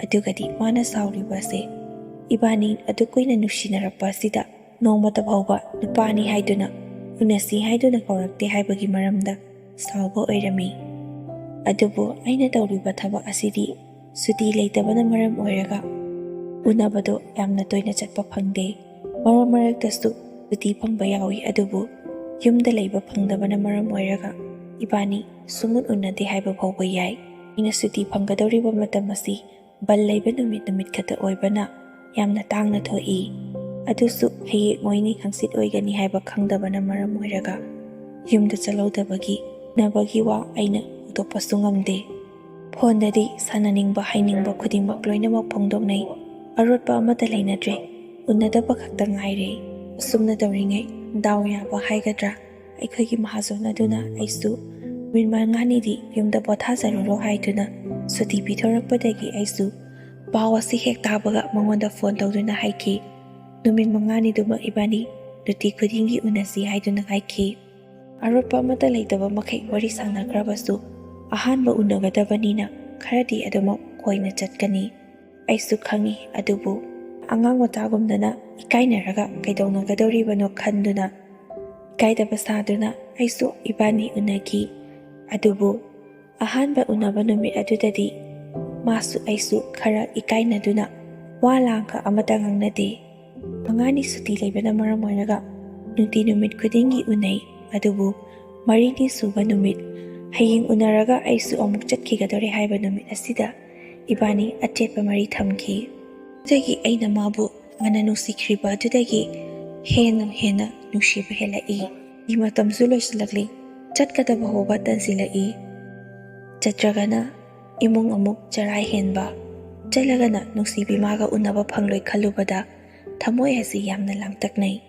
ꯑꯗꯨꯒꯗꯤ ꯃꯥꯅ ꯁꯥꯎꯔꯤꯕ ꯑꯁꯦ, ꯏꯕꯥꯅꯤ ꯑꯗꯨ ꯀꯨꯏꯅ ꯅꯨꯡꯁꯤꯅꯔꯛꯄ ꯑꯁꯤꯗ ꯅꯣꯡꯃꯇ ꯐꯥꯎꯕ ꯅꯨꯄꯥꯅꯤ ꯍꯥꯏꯗꯨꯅ ꯎꯅꯁꯤ ꯍꯥꯏꯗꯨꯅ ꯀꯧꯔꯛꯇꯦ ꯍꯥꯏꯕꯒꯤ ꯃꯔꯝꯗ ꯁꯥꯎꯕ ꯑꯣꯏꯔꯝꯃꯤ꯫ ꯑꯗꯨꯕꯨ ꯑꯩꯅ ꯇꯧꯔꯤꯕ ꯊꯕꯛ ꯑꯁꯤꯗꯤ ꯁꯨꯇꯤ ꯂꯩꯇꯕꯅ ꯃꯔꯝ ꯑꯣꯏꯔꯒ ꯎꯅꯕꯗꯣ ꯌꯥꯝꯅ ꯇꯣꯏꯅ ꯆꯠꯄ ꯐꯪꯗꯦ꯫ ꯃꯔꯛ ꯃꯔꯛꯇꯁꯨ ꯁꯨꯇꯤ ꯐꯪꯕ ꯌꯥꯎꯏ, ꯑꯗꯨꯕꯨ ꯌꯨꯝꯗ ꯂꯩꯕ ꯐꯪꯗꯕꯅ ꯃꯔꯝ ꯑꯣꯏꯔꯒ ꯏꯕꯥꯅꯤ ꯁꯨꯡꯎꯟ ꯎꯅꯗꯦ ꯍꯥꯏꯕ ꯐꯥꯎꯕ ꯌꯥꯏ꯫ ꯑꯩꯅ ꯁꯨꯇꯤ ꯐꯪꯒꯗꯧꯔꯤꯕ ꯃꯇꯝ ꯑꯁꯤ ꯕꯟ ꯂꯩꯕ ꯅꯨꯃꯤꯠ ꯅꯨꯃꯤꯠ ꯈꯛꯇ ꯑꯣꯏꯕꯅ ꯌꯥꯝꯅ ꯇꯥꯡꯅ ꯊꯣꯛꯏ꯫ ꯑꯗꯨꯁꯨ ꯍꯌꯦꯡ ꯑꯣꯏꯅꯤ ꯍꯪꯆꯤꯠ ꯑꯣꯏꯒꯅꯤ ꯍꯥꯏꯕ ꯈꯪꯗꯕꯅ ꯃꯔꯝ ꯑꯣꯏꯔꯒ ꯌꯨꯝꯗ ꯆꯠꯍꯧꯗꯕꯒꯤ ꯎꯅꯕꯒꯤ ꯋꯥ ꯑꯩꯅ ꯍꯧꯗꯣꯛꯄꯁꯨ ꯉꯝꯗꯦ꯫ ꯐꯣꯟꯗꯗꯤ ꯁꯥꯟꯅꯅꯤꯡꯕ ꯍꯥꯏꯅꯤꯡꯕ ꯈꯨꯗꯤꯡꯃꯛ ꯂꯣꯏꯅꯃꯛ ꯐꯣꯡꯗꯣꯛꯅꯩ꯫ ꯑꯔꯣꯠꯄ ꯑꯃꯠꯇ ꯂꯩꯅꯗ꯭ꯔꯦ꯫ ꯎꯅꯗꯕ ꯈꯛꯇ ꯉꯥꯏꯔꯦ꯫ ꯑꯁꯨꯝꯅ ꯇꯧꯔꯤꯉꯩ ꯗꯥꯎ ꯌꯥꯕ ꯍꯥꯏꯒꯗ꯭ꯔꯥ, ꯑꯩꯈꯣꯏꯒꯤ ꯃꯍꯥꯖꯣꯟ ꯑꯗꯨꯅ ꯑꯩꯁꯨ ꯅꯨꯃꯤꯠ ꯃꯉꯥꯅꯤꯗꯤ ꯌꯨꯝꯗ ꯄꯣꯊꯥꯖꯔꯨꯔꯣ ꯍꯥꯏꯗꯨꯅ ꯁꯨꯇꯤ ꯄꯤꯊꯣꯔꯛꯄꯗꯒꯤ ꯑꯩꯁꯨ ꯄꯥꯎ ꯑꯁꯤ ꯍꯦꯛ ꯇꯥꯕꯒ ꯃꯉꯣꯟꯗ ꯐꯣꯟ ꯇꯧꯗꯨꯅ ꯍꯥꯏꯈꯤ, "ꯅꯨꯃꯤꯠ ꯃꯉꯥꯅꯤꯗꯨꯃꯛ ꯏꯕꯥꯅꯤ ꯅꯨꯡꯇꯤ ꯈꯨꯗꯤꯡꯒꯤ ꯎꯅꯁꯤ" ꯍꯥꯏꯗꯨꯅ ꯍꯥꯏꯈꯤ꯫ ꯑꯔꯣꯠꯄ ꯑꯃꯠꯇ ꯂꯩꯇꯕ ꯃꯈꯩ ꯋꯥꯔꯤ ꯁꯥꯟꯅꯈ꯭ꯔꯕꯁꯨ ꯑꯍꯥꯟꯕ ꯎꯅꯒꯗꯕꯅꯤꯅ ꯈꯔꯗꯤ ꯑꯗꯨꯃꯛ ꯀꯣꯏꯅ ꯆꯠꯀꯅꯤ꯫ ꯑꯩꯁꯨ ꯈꯪꯏ, ꯑꯗꯨꯕꯨ ꯑꯉꯥꯡ ꯃꯆꯥꯒꯨꯝꯗꯅ ꯏꯀꯥꯏꯅꯔꯒ ꯀꯩꯗꯧꯅꯒꯗꯧꯔꯤꯕꯅꯣ ꯈꯟꯗꯨꯅ ꯏꯀꯥꯏꯗꯕ ꯁꯥꯗꯨꯅ ꯑꯩꯁꯨ ꯏꯕꯥꯅꯤ ꯎꯅꯈꯤ꯫ ꯑꯗꯨꯕꯨ ꯑꯍꯥꯟꯕ ꯎꯅꯕ ꯅꯨꯃꯤꯠ ꯑꯗꯨꯗꯗꯤ ꯃꯥꯁꯨ ꯑꯩꯁꯨ ꯈꯔ ꯏꯀꯥꯏꯅꯗꯨꯅ ꯋꯥ ꯂꯥꯡꯒ ꯑꯃꯠꯇ ꯉꯥꯡꯅꯗꯦ꯫ ꯃꯉꯥꯅꯤ ꯁꯨꯇꯤ ꯂꯩꯕꯅ ꯃꯔꯝ ꯑꯣꯏꯔꯒ ꯅꯨꯡꯇꯤ ꯅꯨꯃꯤꯠ ꯈꯨꯗꯤꯡꯒꯤ ꯎꯅꯩ, ꯑꯗꯨꯕꯨ ꯃꯔꯤꯅꯤ ꯁꯨꯕ ꯅꯨꯃꯤꯠ, ꯍꯌꯦꯡ ꯎꯅꯔꯒ ꯑꯩꯁꯨ ꯑꯃꯨꯛ ꯆꯠꯈꯤꯒꯗꯧꯔꯦ ꯍꯥꯏꯕ ꯅꯨꯃꯤꯠ ꯑꯁꯤꯗ ꯏꯕꯥꯅꯤ ꯑꯆꯦꯠꯄ ꯃꯔꯤ ꯊꯝꯈꯤ꯫ ꯑꯗꯨꯗꯒꯤ ꯑꯩꯅ ꯃꯥꯕꯨ ꯍꯥꯟꯅ ꯅꯨꯡꯁꯤꯈ꯭ꯔꯤꯕ ꯑꯗꯨꯗꯒꯤ ꯍꯦꯟꯅ ꯍꯦꯟꯅ ꯅꯨꯡꯁꯤꯕ ꯍꯦꯜꯂꯛꯏ꯫ ꯃꯇꯝꯁꯨ ꯂꯣꯏꯁꯤꯜꯂꯛꯂꯤ꯫ ꯆꯠꯀꯗꯕ ꯐꯥꯎꯕ ꯇꯟꯁꯤꯜꯂꯛꯏ꯫ ꯆꯠꯇ꯭ꯔꯒꯅ ꯏꯃꯨꯡ ꯑꯃꯨꯛ ꯆꯔꯥꯏ ꯍꯦꯟꯕ, ꯆꯠꯂꯒꯅ ꯅꯨꯡꯁꯤꯕꯤ ꯃꯥꯒ ꯎꯅꯕ ꯐꯪꯂꯣꯏ ꯈꯜꯂꯨꯕꯗ ꯊꯃꯣꯏ ꯑꯁꯤ ꯌꯥꯝꯅ ꯂꯥꯡꯇꯛꯅꯩ꯫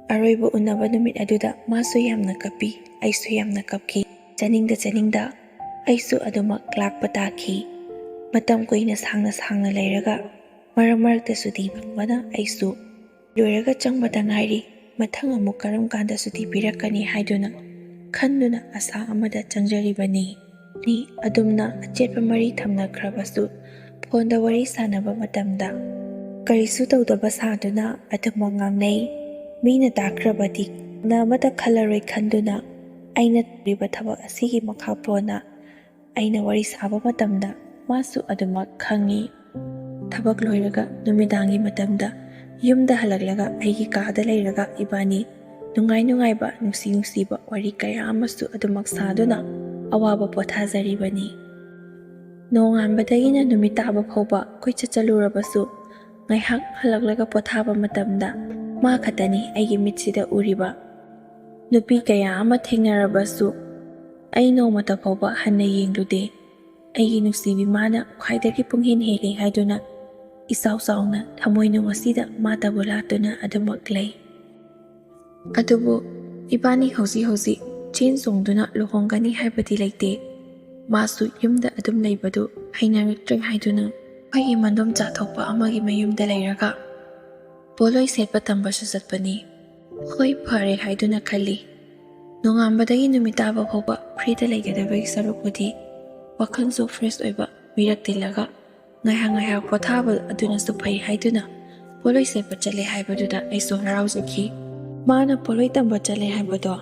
ꯑꯔꯣꯏꯕ ꯎꯅꯕ ꯅꯨꯃꯤꯠ ꯑꯗꯨꯗ ꯃꯥꯁꯨ ꯌꯥꯝꯅ ꯀꯞꯄꯤ, ꯑꯩꯁꯨ ꯌꯥꯝꯅ ꯀꯞꯈꯤ꯫ ꯆꯠꯅꯤꯡꯗ ꯆꯠꯅꯤꯡꯗ ꯑꯩꯁꯨ ꯑꯗꯨꯃꯛ ꯂꯥꯛꯄ ꯇꯥꯈꯤ꯫ ꯃꯇꯝ ꯀꯨꯏꯅ ꯁꯥꯡꯅ ꯁꯥꯡꯅ ꯂꯩꯔꯒ ꯃꯔꯛ ꯃꯔꯛꯇ ꯁꯨꯇꯤ ꯐꯪꯕꯅ ꯑꯩꯁꯨ ꯂꯣꯏꯔꯒ ꯆꯪꯕꯗ ꯉꯥꯏꯔꯤ꯫ ꯃꯊꯪ ꯑꯃꯨꯛ ꯀꯔꯝ ꯀꯥꯟꯗ ꯁꯨꯇꯤ ꯄꯤꯔꯛꯀꯅꯤ ꯍꯥꯏꯗꯨꯅ ꯈꯟꯗꯨꯅ ꯑꯁꯥ ꯑꯃꯗ ꯆꯪꯖꯔꯤꯕꯅꯤ꯫ ꯅꯤ ꯑꯗꯨꯝꯅ ꯑꯆꯦꯠꯄ ꯃꯔꯤ ꯊꯝꯅꯈ꯭ꯔꯕꯁꯨ ꯐꯣꯟꯗ ꯋꯥꯔꯤ ꯁꯥꯟꯅꯕ ꯃꯇꯝꯗ ꯀꯔꯤꯁꯨ ꯇꯧꯗꯕ ꯁꯥꯗꯨꯅ ꯑꯗꯨꯃꯛ ꯉꯥꯡꯅꯩ꯫ ꯃꯤꯅ ꯇꯥꯈ꯭ꯔꯕꯗꯤ ꯅ ꯑꯃꯠꯇ ꯈꯜꯂꯔꯣꯏ ꯈꯟꯗꯨꯅ ꯑꯩꯅ ꯇꯧꯔꯤꯕ ꯊꯕꯛ ꯑꯁꯤꯒꯤ ꯃꯈꯥ ꯄꯣꯟꯅ ꯑꯩꯅ ꯋꯥꯔꯤ ꯁꯥꯕ ꯃꯇꯝꯗ ꯃꯥꯁꯨ ꯑꯗꯨꯃꯛ ꯈꯪꯏ꯫ ꯊꯕꯛ ꯂꯣꯏꯔꯒ ꯅꯨꯃꯤꯗꯥꯡꯒꯤ ꯃꯇꯝꯗ ꯌꯨꯝꯗ ꯍꯜꯂꯛꯂꯒ ꯑꯩꯒꯤ ꯀꯥꯗ ꯂꯩꯔꯒ ꯏꯕꯥꯅꯤ ꯅꯨꯡꯉꯥꯏ ꯅꯨꯡꯉꯥꯏꯕ, ꯅꯨꯡꯁꯤ ꯅꯨꯡꯁꯤꯕ ꯋꯥꯔꯤ ꯀꯌꯥ ꯑꯃꯁꯨ ꯑꯗꯨꯃꯛ ꯁꯥꯗꯨꯅ ꯑꯋꯥꯕ ꯄꯣꯊꯥꯖꯔꯤꯕꯅꯤ꯫ ꯅꯣꯡꯉꯥꯟꯕꯗꯒꯤꯅ ꯅꯨꯃꯤꯠ ꯇꯥꯕ ꯐꯥꯎꯕ ꯀꯣꯏꯆꯠ ꯆꯠꯂꯨꯔꯕꯁꯨ ꯉꯥꯏꯍꯥꯛ ꯍꯜꯂꯛꯂꯒ ꯄꯣꯊꯥꯕ ꯃꯇꯝꯗ ꯃꯥ ꯈꯛꯇꯅꯤ ꯑꯩꯒꯤ ꯃꯤꯠꯁꯤꯗ ꯎꯔꯤꯕ꯫ ꯅꯨꯄꯤ ꯀꯌꯥ ꯑꯃ ꯊꯦꯡꯅꯔꯕꯁꯨ ꯑꯩ ꯅꯣꯡꯃꯇ ꯐꯥꯎꯕ ꯍꯟꯅ ꯌꯦꯡꯂꯨꯗꯦ꯫ ꯑꯩꯒꯤ ꯅꯨꯡꯁꯤꯕꯤ ꯃꯥꯅ ꯈ꯭ꯋꯥꯏꯗꯒꯤ ꯄꯨꯡꯍꯦꯟ ꯍꯦꯜꯂꯤ ꯍꯥꯏꯗꯨꯅ ꯏꯆꯥꯎ ꯆꯥꯎꯅ ꯊꯃꯣꯏꯅꯨꯡ ꯑꯁꯤꯗ ꯃꯥꯇꯕꯨ ꯂꯥꯠꯇꯨꯅ ꯑꯗꯨꯃꯛ ꯂꯩ꯫ ꯑꯗꯨꯕꯨ ꯏꯕꯥꯅꯤ ꯍꯧꯖꯤꯛ ꯍꯧꯖꯤꯛ ꯆꯦꯟ ꯆꯣꯡꯗꯨꯅ ꯂꯨꯍꯣꯡꯒꯅꯤ ꯍꯥꯏꯕꯗꯤ ꯂꯩꯇꯦ꯫ ꯃꯥꯁꯨ ꯌꯨꯝꯗ ꯑꯗꯨꯝ ꯂꯩꯕꯗꯨ ꯍꯩꯅꯔꯛꯇ꯭ꯔꯦ ꯍꯥꯏꯗꯨꯅ ꯑꯩꯈꯣꯏꯒꯤ ꯃꯟꯗꯣꯝꯆꯥ ꯊꯣꯛꯄ ꯑꯃꯒꯤ ꯃꯌꯨꯝꯗ ꯂꯩꯔꯒ ꯄꯣꯠꯂꯣꯏ ꯁꯦꯠꯄ ꯇꯝꯕꯁꯨ ꯆꯠꯄꯅꯤ꯫ ꯍꯣꯏ, ꯐꯔꯦ ꯍꯥꯏꯗꯨꯅ ꯈꯜꯂꯤ꯫ ꯅꯣꯡꯉꯥꯟꯕꯗꯒꯤ ꯅꯨꯃꯤꯠ ꯇꯥꯕ ꯐꯥꯎꯕ ꯐ꯭ꯔꯤꯗ ꯂꯩꯒꯗꯕꯒꯤ ꯁꯔꯨꯛꯄꯨꯗꯤ ꯋꯥꯈꯜꯁꯨ ꯐ꯭ꯔꯦꯁ ꯑꯣꯏꯕ ꯃꯤꯔꯛ ꯇꯤꯜꯂꯒ ꯉꯥꯏꯍꯥꯛ ꯉꯥꯏꯍꯥꯛ ꯄꯣꯊꯥꯕ ꯑꯗꯨꯅꯁꯨ ꯐꯩ ꯍꯥꯏꯗꯨꯅ ꯄꯣꯠꯂꯣꯏ ꯁꯦꯠꯄ ꯆꯠꯂꯦ ꯍꯥꯏꯕꯗꯨꯗ ꯑꯩꯁꯨ ꯍꯔꯥꯎꯖꯈꯤ꯫ ꯃꯥꯅ ꯄꯣꯠꯂꯣꯏ ꯇꯝꯕ ꯆꯠꯂꯦ ꯍꯥꯏꯕꯗꯣ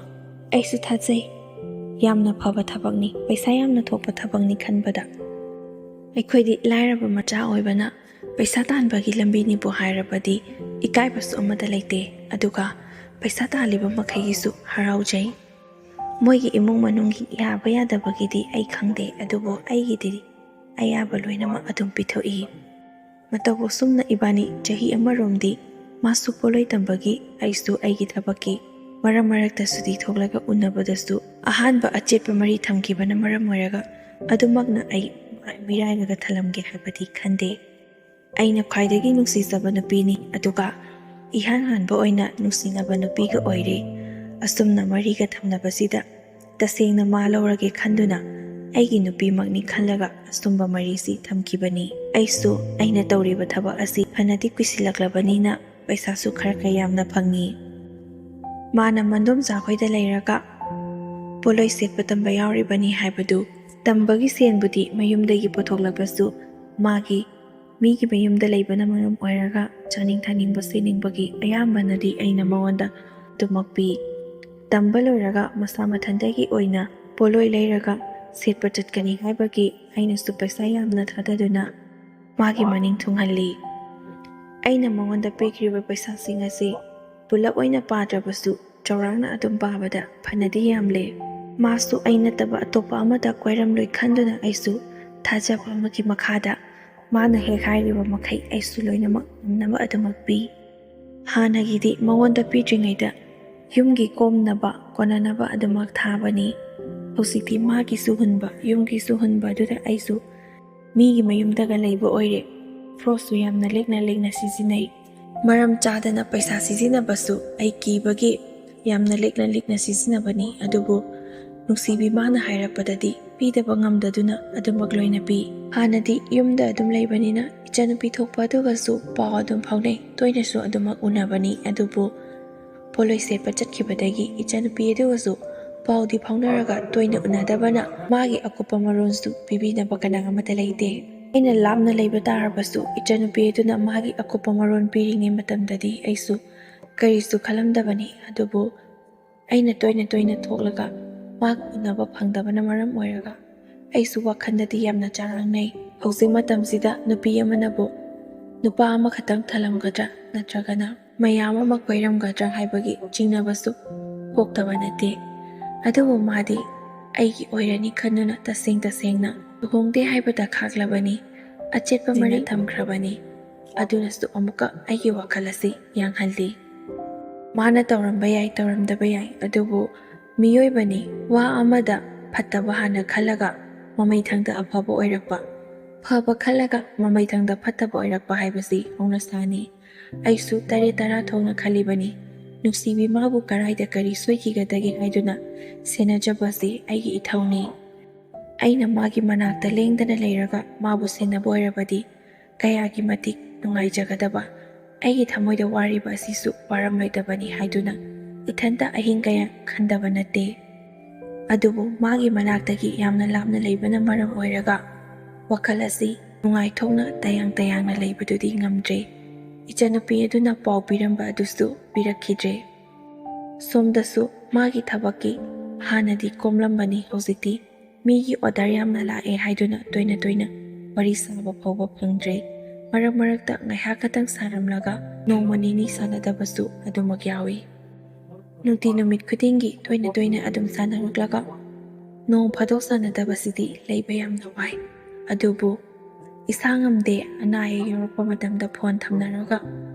ꯑꯩꯁꯨ ꯊꯥꯖꯩ꯫ ꯌꯥꯝꯅ ꯐꯕ ꯊꯕꯛꯅꯤ, ꯄꯩꯁꯥ ꯌꯥꯝꯅ ꯊꯣꯛꯄ ꯊꯕꯛꯅꯤ ꯈꯟꯕꯗ꯫ ꯑꯩꯈꯣꯏꯗꯤ ꯂꯥꯏꯔꯕ ꯃꯆꯥ ꯑꯣꯏꯕꯅ ꯄꯩꯁꯥ ꯇꯥꯟꯕꯒꯤ ꯂꯝꯕꯤꯅꯤꯕꯨ ꯍꯥꯏꯔꯕꯗꯤ ꯏꯀꯥꯏꯕꯁꯨ ꯑꯃꯠꯇ ꯂꯩꯇꯦ꯫ ꯑꯗꯨꯒ ꯄꯩꯁꯥ ꯇꯥꯜꯂꯤꯕ ꯃꯈꯩꯒꯤꯁꯨ ꯍꯔꯥꯎꯖꯩ꯫ ꯃꯣꯏꯒꯤ ꯏꯃꯨꯡ ꯃꯅꯨꯡꯒꯤ ꯌꯥꯕ ꯌꯥꯗꯕꯒꯤꯗꯤ ꯑꯩ ꯈꯪꯗꯦ, ꯑꯗꯨꯕꯨ ꯑꯩꯒꯤꯗꯤ ꯑꯌꯥꯕ ꯂꯣꯏꯅꯃꯛ ꯑꯗꯨꯝ ꯄꯤꯊꯣꯛꯏ꯫ ꯃꯇꯧ ꯑꯁꯨꯝꯅ ꯏꯕꯥꯅꯤ ꯆꯍꯤ ꯑꯃꯔꯣꯝꯗꯤ ꯃꯥꯁꯨ ꯄꯣꯠꯂꯣꯏ ꯇꯝꯕꯒꯤ, ꯑꯩꯁꯨ ꯑꯩꯒꯤ ꯊꯕꯛꯀꯤ ꯃꯔꯛ ꯃꯔꯛꯇ ꯁꯨꯇꯤ ꯊꯣꯛꯂꯒ ꯎꯅꯕꯗꯁꯨ ꯑꯍꯥꯟꯕ ꯑꯆꯦꯠꯄ ꯃꯔꯤ ꯊꯝꯈꯤꯕꯅ ꯃꯔꯝ ꯑꯣꯏꯔꯒ ꯑꯗꯨꯃꯛꯅ ꯑꯩ ꯃꯤꯔꯥꯏꯔꯒ ꯊꯜꯂꯝꯒꯦ ꯍꯥꯏꯕꯗꯤ ꯈꯟꯗꯦ꯫ ꯑꯩꯅ ꯈ꯭ꯋꯥꯏꯗꯒꯤ ꯅꯨꯡꯁꯤꯖꯕ ꯅꯨꯄꯤꯅꯤ, ꯑꯗꯨꯒ ꯏꯍꯥꯟ ꯍꯥꯟꯕ ꯑꯣꯏꯅ ꯅꯨꯡꯁꯤꯅꯕ ꯅꯨꯄꯤꯒ ꯑꯣꯏꯔꯦ꯫ ꯑꯁꯨꯝꯅ ꯃꯔꯤꯒ ꯊꯝꯅꯕꯁꯤꯗ ꯇꯁꯦꯡꯅ ꯃꯥ ꯂꯧꯔꯒꯦ ꯈꯟꯗꯨꯅ ꯑꯩꯒꯤ ꯅꯨꯄꯤꯃꯛꯅꯤ ꯈꯜꯂꯒ ꯑꯁꯨꯝꯕ ꯃꯔꯤꯁꯤ ꯊꯝꯈꯤꯕꯅꯤ꯫ ꯑꯩꯁꯨ ꯑꯩꯅ ꯇꯧꯔꯤꯕ ꯊꯕꯛ ꯑꯁꯤ ꯐꯅꯗꯤ ꯀꯨꯏꯁꯤꯜꯂꯛꯂꯕꯅꯤꯅ ꯄꯩꯁꯥꯁꯨ ꯈꯔ ꯈꯔ ꯌꯥꯝꯅ ꯐꯪꯉꯤ꯫ ꯃꯥꯅ ꯃꯟꯗꯣꯝꯆꯥ ꯈꯣꯏꯗ ꯂꯩꯔꯒ ꯄꯣꯠꯂꯣꯏ ꯁꯦꯠꯄ ꯇꯝꯕ ꯌꯥꯎꯔꯤꯕꯅꯤ ꯍꯥꯏꯕꯗꯨ, ꯇꯝꯕꯒꯤ ꯁꯦꯟꯕꯨꯗꯤ ꯃꯌꯨꯝꯗꯒꯤ ꯄꯨꯊꯣꯛꯂꯕꯁꯨ, ꯃꯥꯒꯤ ꯃꯤꯒꯤ ꯃꯌꯨꯝꯗ ꯂꯩꯕꯅ ꯃꯔꯝ ꯑꯣꯏꯔꯒ ꯆꯥꯅꯤꯡ ꯊꯛꯅꯤꯡꯕ ꯁꯦꯠꯅꯤꯡꯕꯒꯤ ꯑꯌꯥꯝꯕꯅꯗꯤ ꯑꯩꯅ ꯃꯉꯣꯟꯗ ꯑꯗꯨꯃꯛ ꯄꯤ꯫ ꯇꯝꯕ ꯂꯣꯏꯔꯒ ꯃꯁꯥ ꯃꯊꯟꯇꯒꯤ ꯑꯣꯏꯅ ꯄꯣꯠꯂꯣꯏ ꯂꯩꯔꯒ ꯁꯦꯠꯄ ꯆꯠꯀꯅꯤ ꯍꯥꯏꯕꯒꯤ ꯑꯩꯅꯁꯨ ꯄꯩꯁꯥ ꯌꯥꯝꯅ ꯊꯥꯗꯗꯨꯅ ꯃꯥꯒꯤ ꯃꯅꯤꯡ ꯊꯨꯡꯍꯜꯂꯤ꯫ ꯑꯩꯅ ꯃꯉꯣꯟꯗ ꯄꯤꯈ꯭ꯔꯤꯕ ꯄꯩꯁꯥꯁꯤꯡ ꯑꯁꯤ ꯄꯨꯂꯞ ꯑꯣꯏꯅ ꯄꯥꯗ꯭ꯔꯕꯁꯨ ꯆꯥꯎꯔꯥꯛꯅ ꯑꯗꯨꯝ ꯄꯥꯕꯗ ꯐꯅꯗꯤ ꯌꯥꯝꯂꯦ꯫ ꯃꯥꯁꯨ ꯑꯩ ꯅꯠꯇꯕ ꯑꯇꯣꯞꯄ ꯑꯃꯗ ꯀꯣꯏꯔꯝꯂꯣꯏ ꯈꯟꯗꯨꯅ ꯑꯩꯁꯨ ꯊꯥꯖꯕ ꯑꯃꯒꯤ ꯃꯈꯥꯗ ꯃꯥꯅ ꯍꯦꯛ ꯍꯥꯏꯔꯤꯕ ꯃꯈꯩ ꯑꯩꯁꯨ ꯂꯣꯏꯅꯃꯛ ꯉꯝꯅꯕ ꯑꯗꯨꯃꯛ ꯄꯤ꯫ ꯍꯥꯟꯅꯒꯤꯗꯤ ꯃꯉꯣꯟꯗ ꯄꯤꯗ꯭ꯔꯤꯉꯩꯗ ꯌꯨꯝꯒꯤ ꯀꯣꯝꯅꯕ ꯀꯣꯟꯅꯅꯕ ꯑꯗꯨꯃꯛ ꯊꯥꯕꯅꯤ꯫ ꯍꯧꯖꯤꯛꯇꯤ ꯃꯥꯒꯤꯁꯨ ꯍꯨꯟꯕ, ꯌꯨꯝꯒꯤꯁꯨ ꯍꯨꯟꯕ ꯑꯗꯨꯗ ꯑꯩꯁꯨ ꯃꯤꯒꯤ ꯃꯌꯨꯝꯗꯒ ꯂꯩꯕ ꯑꯣꯏꯔꯦ꯫ ꯐ꯭ꯔꯣꯛꯁꯨ ꯌꯥꯝꯅ ꯂꯤꯛꯅ ꯂꯤꯛꯅ ꯁꯤꯖꯤꯟꯅꯩ꯫ ꯃꯔꯝ ꯆꯥꯗꯅ ꯄꯩꯁꯥ ꯁꯤꯖꯤꯟꯅꯕꯁꯨ ꯑꯩ ꯀꯤꯕꯒꯤ ꯌꯥꯝꯅ ꯂꯤꯛꯅ ꯂꯤꯛꯅ ꯁꯤꯖꯤꯟꯅꯕꯅꯤ꯫ ꯑꯗꯨꯕꯨ ꯅꯨꯡꯁꯤꯕꯤ ꯃꯥꯅ ꯍꯥꯏꯔꯛꯄꯗꯗꯤ ꯄꯤꯗꯕ ꯉꯝꯗꯗꯨꯅ ꯑꯗꯨꯃꯛ ꯂꯣꯏꯅ ꯄꯤ꯫ ꯍꯥꯟꯅꯗꯤ ꯌꯨꯝꯗ ꯑꯗꯨꯝ ꯂꯩꯕꯅꯤꯅ ꯏꯆꯟꯅꯨꯄꯤ ꯊꯣꯛꯄ ꯑꯗꯨꯒꯁꯨ ꯄꯥꯎ ꯑꯗꯨꯝ ꯐꯥꯎꯅꯩ, ꯇꯣꯏꯅꯁꯨ ꯑꯗꯨꯃꯛ ꯎꯅꯕꯅꯤ꯫ ꯑꯗꯨꯕꯨ ꯄꯣꯠꯂꯣꯏ ꯁꯦꯠꯄ ꯆꯠꯈꯤꯕꯗꯒꯤ ꯏꯆꯟꯅꯨꯄꯤ ꯑꯗꯨꯒꯁꯨ ꯄꯥꯎꯗꯤ ꯐꯥꯎꯅꯔꯒ ꯇꯣꯏꯅ ꯎꯅꯗꯕꯅ ꯃꯥꯒꯤ ꯑꯀꯨꯞꯄ ꯃꯔꯣꯜꯁꯨ ꯄꯤꯕꯤꯅꯕ ꯀꯅꯥ ꯑꯃꯠꯇ ꯂꯩꯇꯦ꯫ ꯑꯩꯅ ꯂꯥꯞꯅ ꯂꯩꯕ ꯇꯥꯔꯕꯁꯨ ꯏꯆꯟꯅꯨꯄꯤ ꯑꯗꯨꯅ ꯃꯥꯒꯤ ꯑꯀꯨꯞꯄ ꯃꯔꯣꯜ ꯄꯤꯔꯤꯉꯩ ꯃꯇꯝꯗꯗꯤ ꯑꯩꯁꯨ ꯀꯔꯤꯁꯨ ꯈꯜꯂꯝꯗꯕꯅꯤ꯫ ꯑꯗꯨꯕꯨ ꯑꯩꯅ ꯇꯣꯏꯅ ꯇꯣꯏꯅ ꯊꯣꯛꯂꯒ ꯃꯥꯒ ꯎꯅꯕ ꯐꯪꯗꯕꯅ ꯃꯔꯝ ꯑꯣꯏꯔꯒ ꯑꯩꯁꯨ ꯋꯥꯈꯜꯗꯗꯤ ꯌꯥꯝꯅ ꯆꯔꯥꯡꯅꯩ꯫ ꯍꯧꯖꯤꯛ ꯃꯇꯝꯁꯤꯗ ꯅꯨꯄꯤ ꯑꯃꯅꯕꯨ ꯅꯨꯄꯥ ꯑꯃꯈꯛꯇꯪ ꯊꯜꯂꯝꯒꯗ꯭ꯔꯥ ꯅꯠꯇ꯭ꯔꯒꯅ ꯃꯌꯥꯝ ꯑꯃ ꯀꯣꯏꯔꯝꯒꯗ꯭ꯔꯥ ꯍꯥꯏꯕꯒꯤ ꯆꯤꯡꯅꯕꯁꯨ ꯄꯣꯛꯇꯕ ꯅꯠꯇꯦ꯫ ꯑꯗꯨꯕꯨ ꯃꯥꯗꯤ ꯑꯩꯒꯤ ꯑꯣꯏꯔꯅꯤ ꯈꯟꯗꯨꯅ ꯇꯁꯦꯡ ꯇꯁꯦꯡꯅ ꯂꯨꯍꯣꯡꯗꯦ ꯍꯥꯏꯕꯗ ꯈꯥꯛꯂꯕꯅꯤ, ꯑꯆꯦꯠꯄ ꯃꯔꯤ ꯊꯝꯈ꯭ꯔꯕꯅꯤ꯫ ꯑꯗꯨꯅꯁꯨ ꯑꯃꯨꯛꯀ ꯑꯩꯒꯤ ꯋꯥꯈꯜ ꯑꯁꯤ ꯌꯥꯡꯍꯜꯂꯤ꯫ ꯃꯥꯅ ꯇꯧꯔꯝꯕ ꯌꯥꯏ, ꯇꯧꯔꯝꯗꯕ ꯌꯥꯏ, ꯑꯗꯨꯕꯨ ꯃꯤꯑꯣꯏꯕꯅꯤ, ꯋꯥ ꯑꯃꯗ ꯐꯠꯇꯕ ꯍꯥꯟꯅ ꯈꯜꯂꯒ ꯃꯃꯩꯊꯪꯗ ꯑꯐꯕ ꯑꯣꯏꯔꯛꯄ, ꯐꯕ ꯈꯜꯂꯒ ꯃꯃꯩꯊꯪꯗ ꯐꯠꯇꯕ ꯑꯣꯏꯔꯛꯄ ꯍꯥꯏꯕꯁꯤ ꯍꯧꯅꯁꯥꯅꯤ꯫ ꯑꯩꯁꯨ ꯇꯔꯦꯠ ꯇꯔꯥ ꯊꯣꯛꯅ ꯈꯜꯂꯤꯕꯅꯤ꯫ ꯅꯨꯡꯁꯤꯕꯤ ꯃꯥꯕꯨ ꯀꯔꯥꯏꯗ ꯀꯔꯤ ꯁꯣꯏꯈꯤꯒꯗꯒꯦ ꯍꯥꯏꯗꯨꯅ ꯁꯦꯟꯅꯖꯕꯁꯤ ꯑꯩꯒꯤ ꯏꯊꯧꯅꯤ꯫ ꯑꯩꯅ ꯃꯥꯒꯤ ꯃꯅꯥꯛꯇ ꯂꯦꯡꯗꯅ ꯂꯩꯔꯒ ꯃꯥꯕꯨ ꯁꯦꯟꯅꯕ ꯑꯣꯏꯔꯕꯗꯤ ꯀꯌꯥꯒꯤ ꯃꯇꯤꯛ ꯅꯨꯡꯉꯥꯏꯖꯒꯗꯕ꯫ ꯑꯩꯒꯤ ꯊꯃꯣꯏꯗ ꯋꯥꯔꯤꯕ ꯑꯁꯤꯁꯨ ꯋꯥꯔꯝꯂꯣꯏꯗꯕꯅꯤ ꯍꯥꯏꯗꯨꯅ ꯏꯊꯟꯇ ꯑꯍꯤꯡ ꯀꯌꯥ ꯈꯟꯗꯕ ꯅꯠꯇꯦ꯫ ꯑꯗꯨꯕꯨ ꯃꯥꯒꯤ ꯃꯅꯥꯛꯇꯒꯤ ꯌꯥꯝꯅ ꯂꯥꯞꯅ ꯂꯩꯕꯅ ꯃꯔꯝ ꯑꯣꯏꯔꯒ ꯋꯥꯈꯜ ꯑꯁꯤ ꯅꯨꯡꯉꯥꯏꯊꯣꯛꯅ ꯇꯌꯥꯡ ꯇꯌꯥꯡꯅ ꯂꯩꯕꯗꯨꯗꯤ ꯉꯝꯗ꯭ꯔꯦ꯫ ꯏꯆꯟꯅꯨꯄꯤ ꯑꯗꯨꯅ ꯄꯥꯎ ꯄꯤꯔꯝꯕ ꯑꯗꯨꯁꯨ ꯄꯤꯔꯛꯈꯤꯗ꯭ꯔꯦ꯫ ꯁꯣꯝꯗꯁꯨ ꯃꯥꯒꯤ ꯊꯕꯛꯀꯤ ꯍꯥꯟꯅꯗꯤ ꯀꯣꯝꯂꯝꯕꯅꯤ, ꯍꯧꯖꯤꯛꯇꯤ ꯃꯤꯒꯤ ꯑꯣꯔꯗꯔ ꯌꯥꯝꯅ ꯂꯥꯛꯑꯦ ꯍꯥꯏꯗꯨꯅ ꯇꯣꯏꯅ ꯇꯣꯏꯅ ꯋꯥꯔꯤ ꯁꯥꯕ ꯐꯥꯎꯕ ꯐꯪꯗ꯭ꯔꯦ꯫ ꯃꯔꯛ ꯃꯔꯛꯇ ꯉꯥꯏꯍꯥꯛ ꯈꯛꯇꯪ ꯁꯥꯔꯝꯂꯒ ꯅꯣꯡꯃ ꯅꯤꯅꯤ ꯁꯥꯟꯅꯗꯕꯁꯨ ꯑꯗꯨꯃꯛ ꯌꯥꯎꯏ꯫ ꯅꯨꯡꯇꯤ ꯅꯨꯃꯤꯠ ꯈꯨꯗꯤꯡꯒꯤ ꯇꯣꯏꯅ ꯇꯣꯏꯅ ꯑꯗꯨꯝ ꯁꯥꯟꯅꯔꯛꯂꯒ ꯅꯣꯡ ꯐꯥꯗꯣꯛ ꯁꯥꯟꯅꯗꯕꯁꯤꯗꯤ ꯂꯩꯕ ꯌꯥꯝꯅ ꯋꯥꯏ꯫ ꯑꯗꯨꯕꯨ ꯏꯁꯥ ꯉꯝꯗꯦ, ꯑꯅꯥ ꯑꯌꯦꯛ ꯌꯧꯔꯛꯄ ꯃꯇꯝꯗ ꯐꯣꯟ ꯊꯝꯅꯔꯒ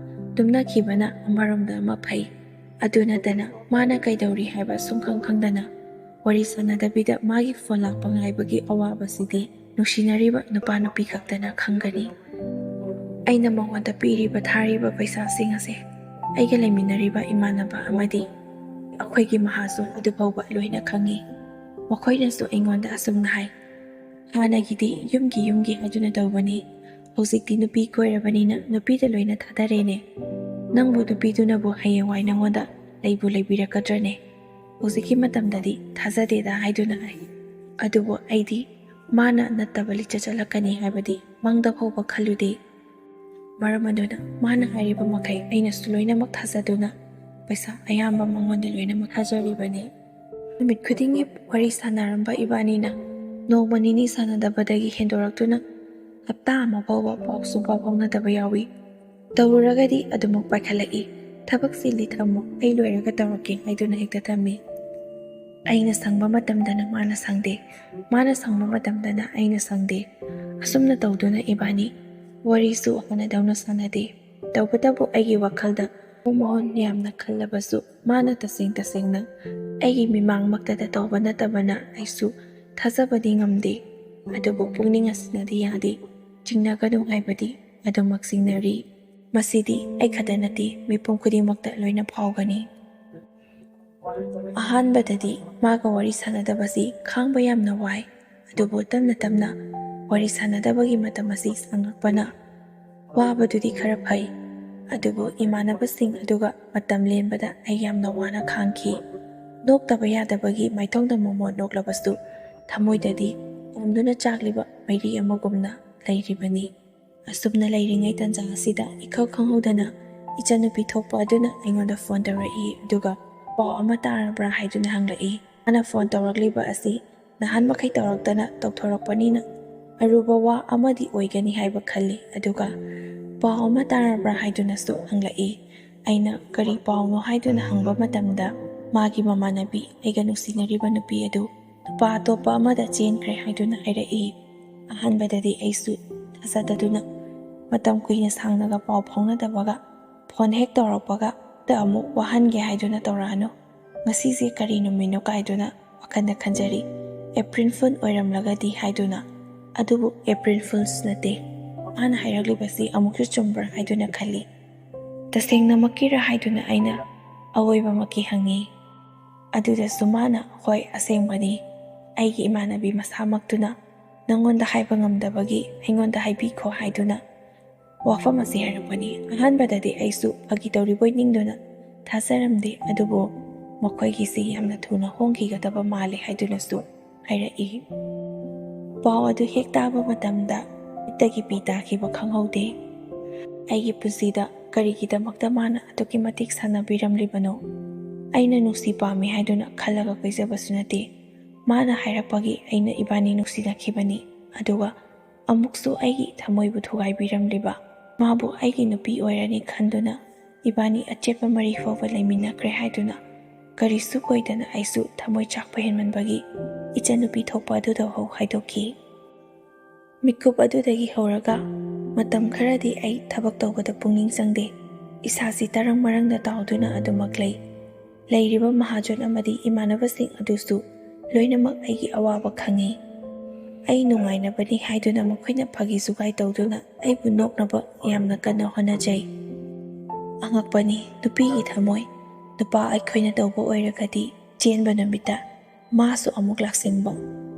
ꯇꯨꯝꯅꯈꯤꯕꯅ ꯑꯃꯔꯣꯝꯗ ꯑꯃ ꯐꯩ꯫ ꯑꯗꯨ ꯅꯠꯇꯅ ꯃꯥꯅ ꯀꯩꯗꯧꯔꯤ ꯍꯥꯏꯕ ꯁꯨꯡꯈꯪ ꯈꯪꯗꯅ ꯋꯥꯔꯤ ꯁꯥꯟꯅꯗꯕꯤꯗ ꯃꯥꯒꯤ ꯐꯣꯟ ꯂꯥꯛꯄ ꯉꯥꯏꯕꯒꯤ ꯑꯋꯥꯕꯁꯤꯗꯤ ꯅꯨꯡꯁꯤꯅꯔꯤꯕ ꯅꯨꯄꯥ ꯅꯨꯄꯤ ꯈꯛꯇꯅ ꯈꯪꯒꯅꯤ꯫ ꯑꯩꯅ ꯃꯉꯣꯟꯗ ꯄꯤꯔꯤꯕ ꯊꯥꯔꯤꯕ ꯄꯩꯁꯥꯁꯤꯡ ꯑꯁꯦ ꯑꯩꯒ ꯂꯩꯃꯤꯟꯅꯔꯤꯕ ꯏꯃꯥꯟꯅꯕ ꯑꯃꯗꯤ ꯑꯩꯈꯣꯏꯒꯤ ꯃꯍꯥꯖꯣꯟ ꯑꯗꯨ ꯐꯥꯎꯕ ꯂꯣꯏꯅ ꯈꯪꯉꯤ꯫ ꯃꯈꯣꯏꯅꯁꯨ ꯑꯩꯉꯣꯟꯗ ꯑꯁꯨꯝꯅ ꯍꯥꯏ, "ꯍꯥꯟꯅꯒꯤꯗꯤ ꯌꯨꯝꯒꯤ ꯌꯨꯝꯒꯤ ꯍꯥꯏꯗꯨꯅ ꯇꯧꯕꯅꯤ, ꯍꯧꯖꯤꯛꯇꯤ ꯅꯨꯄꯤ ꯀꯣꯏꯔꯕꯅꯤꯅ ꯅꯨꯄꯤꯗ ꯂꯣꯏꯅ ꯊꯥꯗꯔꯦꯅꯦ꯫ ꯅꯪꯕꯨ ꯅꯨꯄꯤꯗꯨꯅꯕꯨ ꯍꯌꯦꯡꯋꯥꯏ ꯅꯉꯣꯟꯗ ꯂꯩꯕꯨ ꯂꯩꯕꯤꯔꯛꯀꯗ꯭ꯔꯅꯦ? ꯍꯧꯖꯤꯛꯀꯤ ꯃꯇꯝꯗꯗꯤ ꯊꯥꯖꯗꯦꯗ" ꯍꯥꯏꯗꯨꯅ ꯍꯥꯏ꯫ ꯑꯗꯨꯕꯨ ꯑꯩꯗꯤ ꯃꯥꯅ ꯅꯠꯇꯕ ꯂꯤꯆꯠ ꯆꯠꯂꯛꯀꯅꯤ ꯍꯥꯏꯕꯗꯤ ꯃꯪꯗ ꯐꯥꯎꯕ ꯈꯜꯂꯨꯗꯦ꯫ ꯃꯔꯝ ꯑꯗꯨꯅ ꯃꯥꯅ ꯍꯥꯏꯔꯤꯕ ꯃꯈꯩ ꯑꯩꯅꯁꯨ ꯂꯣꯏꯅꯃꯛ ꯊꯥꯖꯗꯨꯅ ꯄꯩꯁꯥ ꯑꯌꯥꯝꯕ ꯃꯉꯣꯟꯗ ꯂꯣꯏꯅꯃꯛ ꯊꯥꯖꯔꯤꯕꯅꯤ꯫ ꯅꯨꯃꯤꯠ ꯈꯨꯗꯤꯡꯒꯤ ꯋꯥꯔꯤ ꯁꯥꯟꯅꯔꯝꯕ ꯏꯕꯥꯅꯤꯅ ꯅꯣꯡꯃ ꯅꯤꯅꯤ ꯁꯥꯟꯅꯗꯕꯗꯒꯤ ꯍꯦꯟꯗꯣꯔꯛꯇꯨꯅ ꯍꯞꯇꯥ ꯑꯃ ꯐꯥꯎꯕ ꯄꯥꯎ ꯁꯨꯡꯐꯥꯎ ꯐꯥꯎꯅꯗꯕ ꯌꯥꯎꯏ꯫ ꯇꯧꯔꯨꯔꯒꯗꯤ ꯑꯗꯨꯃꯛ ꯄꯥꯏꯈꯠꯂꯛꯏ, "ꯊꯕꯛ ꯆꯤꯜꯂꯤ, ꯊꯝꯃꯣ, ꯑꯩ ꯂꯣꯏꯔꯒ ꯇꯧꯔꯛꯀꯦ" ꯍꯥꯏꯗꯨꯅ ꯍꯦꯛꯇ ꯊꯝꯃꯤ꯫ ꯑꯩꯅ ꯁꯪꯕ ꯃꯇꯝꯗꯅ ꯃꯥꯅ ꯁꯪꯗꯦ, ꯃꯥꯅ ꯁꯪꯕ ꯃꯇꯝꯗꯅ ꯑꯩꯅ ꯁꯪꯗꯦ꯫ ꯑꯁꯨꯝꯅ ꯇꯧꯗꯨꯅ ꯏꯕꯥꯅꯤ ꯋꯥꯔꯤꯁꯨ ꯍꯥꯟꯅꯗꯧꯅ ꯁꯥꯟꯅꯗꯦ꯫ ꯇꯧꯕꯇꯕꯨ ꯑꯩꯒꯤ ꯋꯥꯈꯜꯗ ꯃꯉꯣꯟ ꯌꯥꯝꯅ ꯈꯜꯂꯕꯁꯨ ꯃꯥꯅ ꯇꯁꯦꯡ ꯇꯁꯦꯡꯅ ꯑꯩꯒꯤ ꯃꯤꯃꯥꯡꯃꯛꯇꯗ ꯇꯧꯕ ꯅꯠꯇꯕꯅ ꯑꯩꯁꯨ ꯊꯥꯖꯕꯗꯤ ꯉꯝꯗꯦ꯫ ꯑꯗꯨꯕꯨ ꯄꯨꯛꯅꯤꯡ ꯑꯁꯤꯅꯗꯤ ꯌꯥꯗꯦ꯫ ꯆꯤꯡꯅꯒꯅꯨ ꯍꯥꯏꯕꯗꯤ ꯑꯗꯨꯃꯛ ꯆꯤꯡꯅꯔꯤ꯫ ꯃꯁꯤꯗꯤ ꯑꯩ ꯈꯛꯇ ꯅꯠꯇꯦ, ꯃꯤꯄꯨꯝ ꯈꯨꯗꯤꯡꯃꯛꯇ ꯂꯣꯏꯅ ꯐꯥꯎꯒꯅꯤ꯫ ꯑꯍꯥꯟꯕꯗꯗꯤ ꯃꯥꯒ ꯋꯥꯔꯤ ꯁꯥꯟꯅꯗꯕꯁꯤ ꯈꯥꯡꯕ ꯌꯥꯝꯅ ꯋꯥꯏ꯫ ꯑꯗꯨꯕꯨ ꯇꯞꯅ ꯇꯞꯅ ꯋꯥꯔꯤ ꯁꯥꯟꯅꯗꯕꯒꯤ ꯃꯇꯝ ꯑꯁꯤ ꯁꯥꯡꯂꯛꯄꯅ ꯋꯥꯕꯗꯨꯗꯤ ꯈꯔ ꯐꯩ, ꯑꯗꯨꯕꯨ ꯏꯃꯥꯟꯅꯕꯁꯤꯡ ꯑꯗꯨꯒ ꯃꯇꯝ ꯂꯦꯟꯕꯗ ꯑꯩ ꯌꯥꯝꯅ ꯋꯥꯅ ꯈꯥꯡꯈꯤ꯫ ꯅꯣꯛꯇꯕ ꯌꯥꯗꯕꯒꯤ ꯃꯥꯏꯊꯣꯡꯗ ꯃꯣꯃꯣꯟ ꯅꯣꯛꯂꯕꯁꯨ ꯊꯃꯣꯏꯗꯗꯤ ꯑꯣꯝꯗꯨꯅ ꯆꯥꯛꯂꯤꯕ ꯃꯩꯔꯤ ꯑꯃꯒꯨꯝꯅ ꯂꯩꯔꯤꯕꯅꯤ꯫ ꯑꯁꯨꯝꯅ ꯂꯩꯔꯤꯉꯩ ꯇꯟꯖꯥ ꯑꯁꯤꯗ ꯏꯈꯪ ꯈꯪꯍꯧꯗꯅ ꯏꯆꯟꯅꯨꯄꯤ ꯊꯣꯛꯄ ꯑꯗꯨꯅ ꯑꯩꯉꯣꯟꯗ ꯐꯣꯟ ꯇꯧꯔꯛꯏ, ꯑꯗꯨꯒ "ꯄꯥꯎ ꯑꯃ ꯇꯥꯔꯕ꯭ꯔꯥ?" ꯍꯥꯏꯗꯨꯅ ꯍꯪꯂꯛꯏ꯫ ꯃꯥꯅ ꯐꯣꯟ ꯇꯧꯔꯛꯂꯤꯕ ꯑꯁꯤ ꯅꯍꯥꯟ ꯃꯈꯩ ꯇꯧꯔꯛꯇꯅ ꯇꯧꯊꯣꯔꯛꯄꯅꯤꯅ ꯑꯔꯨꯕ ꯋꯥ ꯑꯃꯗꯤ ꯑꯣꯏꯒꯅꯤ ꯍꯥꯏꯕ ꯈꯜꯂꯤ, ꯑꯗꯨꯒ "ꯄꯥꯎ ꯑꯃ ꯇꯥꯔꯕ꯭ꯔꯥ?" ꯍꯥꯏꯗꯨꯅꯁꯨ ꯍꯪꯂꯛꯏ꯫ ꯑꯩꯅ "ꯀꯔꯤ ꯄꯥꯎꯅꯣ?" ꯍꯥꯏꯗꯨꯅ ꯍꯪꯕ ꯃꯇꯝꯗ, ꯃꯥꯒꯤ ꯃꯃꯥꯟꯅꯕꯤ, ꯑꯩꯒ ꯅꯨꯡꯁꯤꯅꯔꯤꯕ ꯅꯨꯄꯤ ꯑꯗꯨ ꯅꯨꯄꯥ ꯑꯇꯣꯞꯄ ꯑꯃꯗ ꯆꯦꯟꯈ꯭ꯔꯦ ꯍꯥꯏꯗꯨꯅ ꯍꯥꯏꯔꯛꯏ꯫ ꯑꯍꯥꯟꯕꯗꯗꯤ ꯑꯩꯁꯨ ꯊꯥꯖꯗꯗꯨꯅ ꯃꯇꯝ ꯀꯨꯏꯅ ꯁꯥꯡꯅꯒ ꯄꯥꯎ ꯐꯥꯎꯅꯗꯕꯒ ꯐꯣꯟ ꯍꯦꯛ ꯇꯧꯔꯛꯄꯒ ꯇ ꯑꯃꯨꯛ ꯋꯥꯍꯟꯒꯦ ꯍꯥꯏꯗꯨꯅ ꯇꯧꯔꯛꯑꯅꯨ, ꯉꯁꯤꯁꯦ ꯀꯔꯤ ꯅꯨꯃꯤꯠꯅꯣ ꯀꯥꯏꯗꯨꯅ ꯋꯥꯈꯜꯗ ꯈꯟꯖꯔꯤ꯫ ꯑꯦꯄ꯭ꯔꯤꯜ ꯐꯨꯜ ꯑꯣꯏꯔꯝꯂꯒꯗꯤ ꯍꯥꯏꯗꯨꯅ, ꯑꯗꯨꯕꯨ ꯑꯦꯄ꯭ꯔꯤꯜ ꯐꯨꯜꯁ ꯅꯠꯇꯦ꯫ ꯃꯥꯅ ꯍꯥꯏꯔꯛꯂꯤꯕꯁꯤ ꯑꯃꯨꯛꯁꯨ ꯆꯨꯝꯕ꯭ꯔꯥ ꯍꯥꯏꯗꯨꯅ ꯈꯜꯂꯤ꯫ ꯇꯁꯦꯡꯅꯃꯛꯀꯤꯔꯥ ꯍꯥꯏꯗꯨꯅ ꯑꯩꯅ ꯑꯋꯣꯏꯕꯃꯛꯀꯤ ꯍꯪꯉꯤ꯫ ꯑꯗꯨꯗꯁꯨ ꯃꯥꯅ "ꯍꯣꯏ, ꯑꯁꯦꯡꯕꯅꯤ, ꯑꯩꯒꯤ ꯏꯃꯥꯟꯅꯕꯤ ꯃꯁꯥꯃꯛꯇꯨꯅ ꯅꯪꯉꯣꯟꯗ ꯍꯥꯏꯕ ꯉꯝꯗꯕꯒꯤ ꯑꯩꯉꯣꯟꯗ ꯍꯥꯏꯕꯤꯈꯣ" ꯍꯥꯏꯗꯨꯅ ꯋꯥꯐꯝ ꯑꯁꯤ ꯍꯥꯏꯔꯛꯄꯅꯤ꯫ ꯑꯍꯥꯟꯕꯗꯗꯤ ꯑꯩꯁꯨ ꯐꯥꯒꯤ ꯇꯧꯔꯤꯕꯣꯏ ꯅꯤꯡꯗꯨꯅ ꯊꯥꯖꯔꯝꯗꯦ, ꯑꯗꯨꯕꯨ ꯃꯈꯣꯏꯒꯤꯁꯤ ꯌꯥꯝꯅ ꯊꯨꯅ ꯍꯣꯡꯈꯤꯒꯗꯕ ꯃꯥꯜꯂꯤ ꯍꯥꯏꯗꯨꯅꯁꯨ ꯍꯥꯏꯔꯛꯏ꯫ ꯄꯥꯎ ꯑꯗꯨ ꯍꯦꯛ ꯇꯥꯕ ꯃꯇꯝꯗ ꯃꯤꯠꯇꯒꯤ ꯄꯤ ꯇꯥꯈꯤꯕ ꯈꯪꯍꯧꯗꯦ꯫ ꯑꯩꯒꯤ ꯄꯨꯟꯁꯤꯗ ꯀꯔꯤꯒꯤꯗꯃꯛꯇ ꯃꯥꯅ ꯑꯗꯨꯛꯀꯤ ꯃꯇꯤꯛ ꯁꯥꯟꯅꯕꯤꯔꯝꯂꯤꯕꯅꯣ? ꯑꯩꯅ ꯅꯨꯡꯁꯤ ꯄꯥꯝꯃꯤ ꯍꯥꯏꯗꯨꯅ ꯈꯜꯂꯒ ꯀꯣꯏꯖꯕꯁꯨ ꯅꯠꯇꯦ꯫ ꯃꯥꯅ ꯍꯥꯏꯔꯛꯄꯒꯤ ꯑꯩꯅ ꯏꯕꯥꯅꯤ ꯅꯨꯡꯁꯤꯅꯈꯤꯕꯅꯤ, ꯑꯗꯨꯒ ꯑꯃꯨꯛꯁꯨ ꯑꯩꯒꯤ ꯊꯃꯣꯏꯕꯨ ꯊꯨꯒꯥꯏꯕꯤꯔꯝꯂꯤꯕ ꯃꯥꯕꯨ ꯑꯩꯒꯤ ꯅꯨꯄꯤ ꯑꯣꯏꯔꯅꯤ ꯈꯟꯗꯨꯅ ꯏꯕꯥꯅꯤ ꯑꯆꯦꯠꯄ ꯃꯔꯤ ꯐꯥꯎꯕ ꯂꯩꯃꯤꯟꯅꯈ꯭ꯔꯦ ꯍꯥꯏꯗꯨꯅ ꯀꯔꯤꯁꯨ ꯀꯣꯏꯗꯅ ꯑꯩꯁꯨ ꯊꯃꯣꯏ ꯆꯥꯛꯄ ꯍꯦꯟꯃꯟꯕꯒꯤ ꯏꯆꯟꯅꯨꯄꯤ ꯊꯣꯛꯄ ꯑꯗꯨꯗ ꯐꯥꯎ ꯍꯥꯏꯗꯣꯛꯈꯤ꯫ ꯃꯤꯀꯨꯞ ꯑꯗꯨꯗꯒꯤ ꯍꯧꯔꯒ ꯃꯇꯝ ꯈꯔꯗꯤ ꯑꯩ ꯊꯕꯛ ꯇꯧꯕꯗ ꯄꯨꯛꯅꯤꯡ ꯆꯪꯗꯦ꯫ ꯏꯁꯥꯁꯤ ꯇꯔꯪ ꯃꯔꯪꯗ ꯇꯥꯎꯗꯨꯅ ꯑꯗꯨꯃꯛ ꯂꯩ꯫ ꯂꯩꯔꯤꯕ ꯃꯍꯥꯖꯣꯟ ꯑꯃꯗꯤ ꯏꯃꯥꯟꯅꯕꯁꯤꯡ ꯑꯗꯨꯁꯨ ꯂꯣꯏꯅꯃꯛ ꯑꯩꯒꯤ ꯑꯋꯥꯕ ꯈꯪꯏ꯫ ꯑꯩ ꯅꯨꯡꯉꯥꯏꯅꯕꯅꯤ ꯍꯥꯏꯗꯨꯅ ꯃꯈꯣꯏꯅ ꯐꯥꯒꯤ ꯖꯨꯒꯥꯏ ꯇꯧꯗꯨꯅ ꯑꯩꯕꯨ ꯅꯣꯛꯅꯕ ꯌꯥꯝꯅ ꯀꯟꯅ ꯍꯣꯠꯅꯖꯩ꯫ ꯑꯉꯛꯄꯅꯤ, ꯅꯨꯄꯤꯒꯤ ꯊꯃꯣꯏ꯫ ꯅꯨꯄꯥ ꯑꯩꯈꯣꯏꯅ ꯇꯧꯕ ꯑꯣꯏꯔꯒꯗꯤ ꯆꯦꯟꯕ ꯅꯨꯃꯤꯠꯇ ꯃꯥꯁꯨ ꯑꯃꯨꯛ ꯂꯥꯛꯁꯤꯟꯕ꯫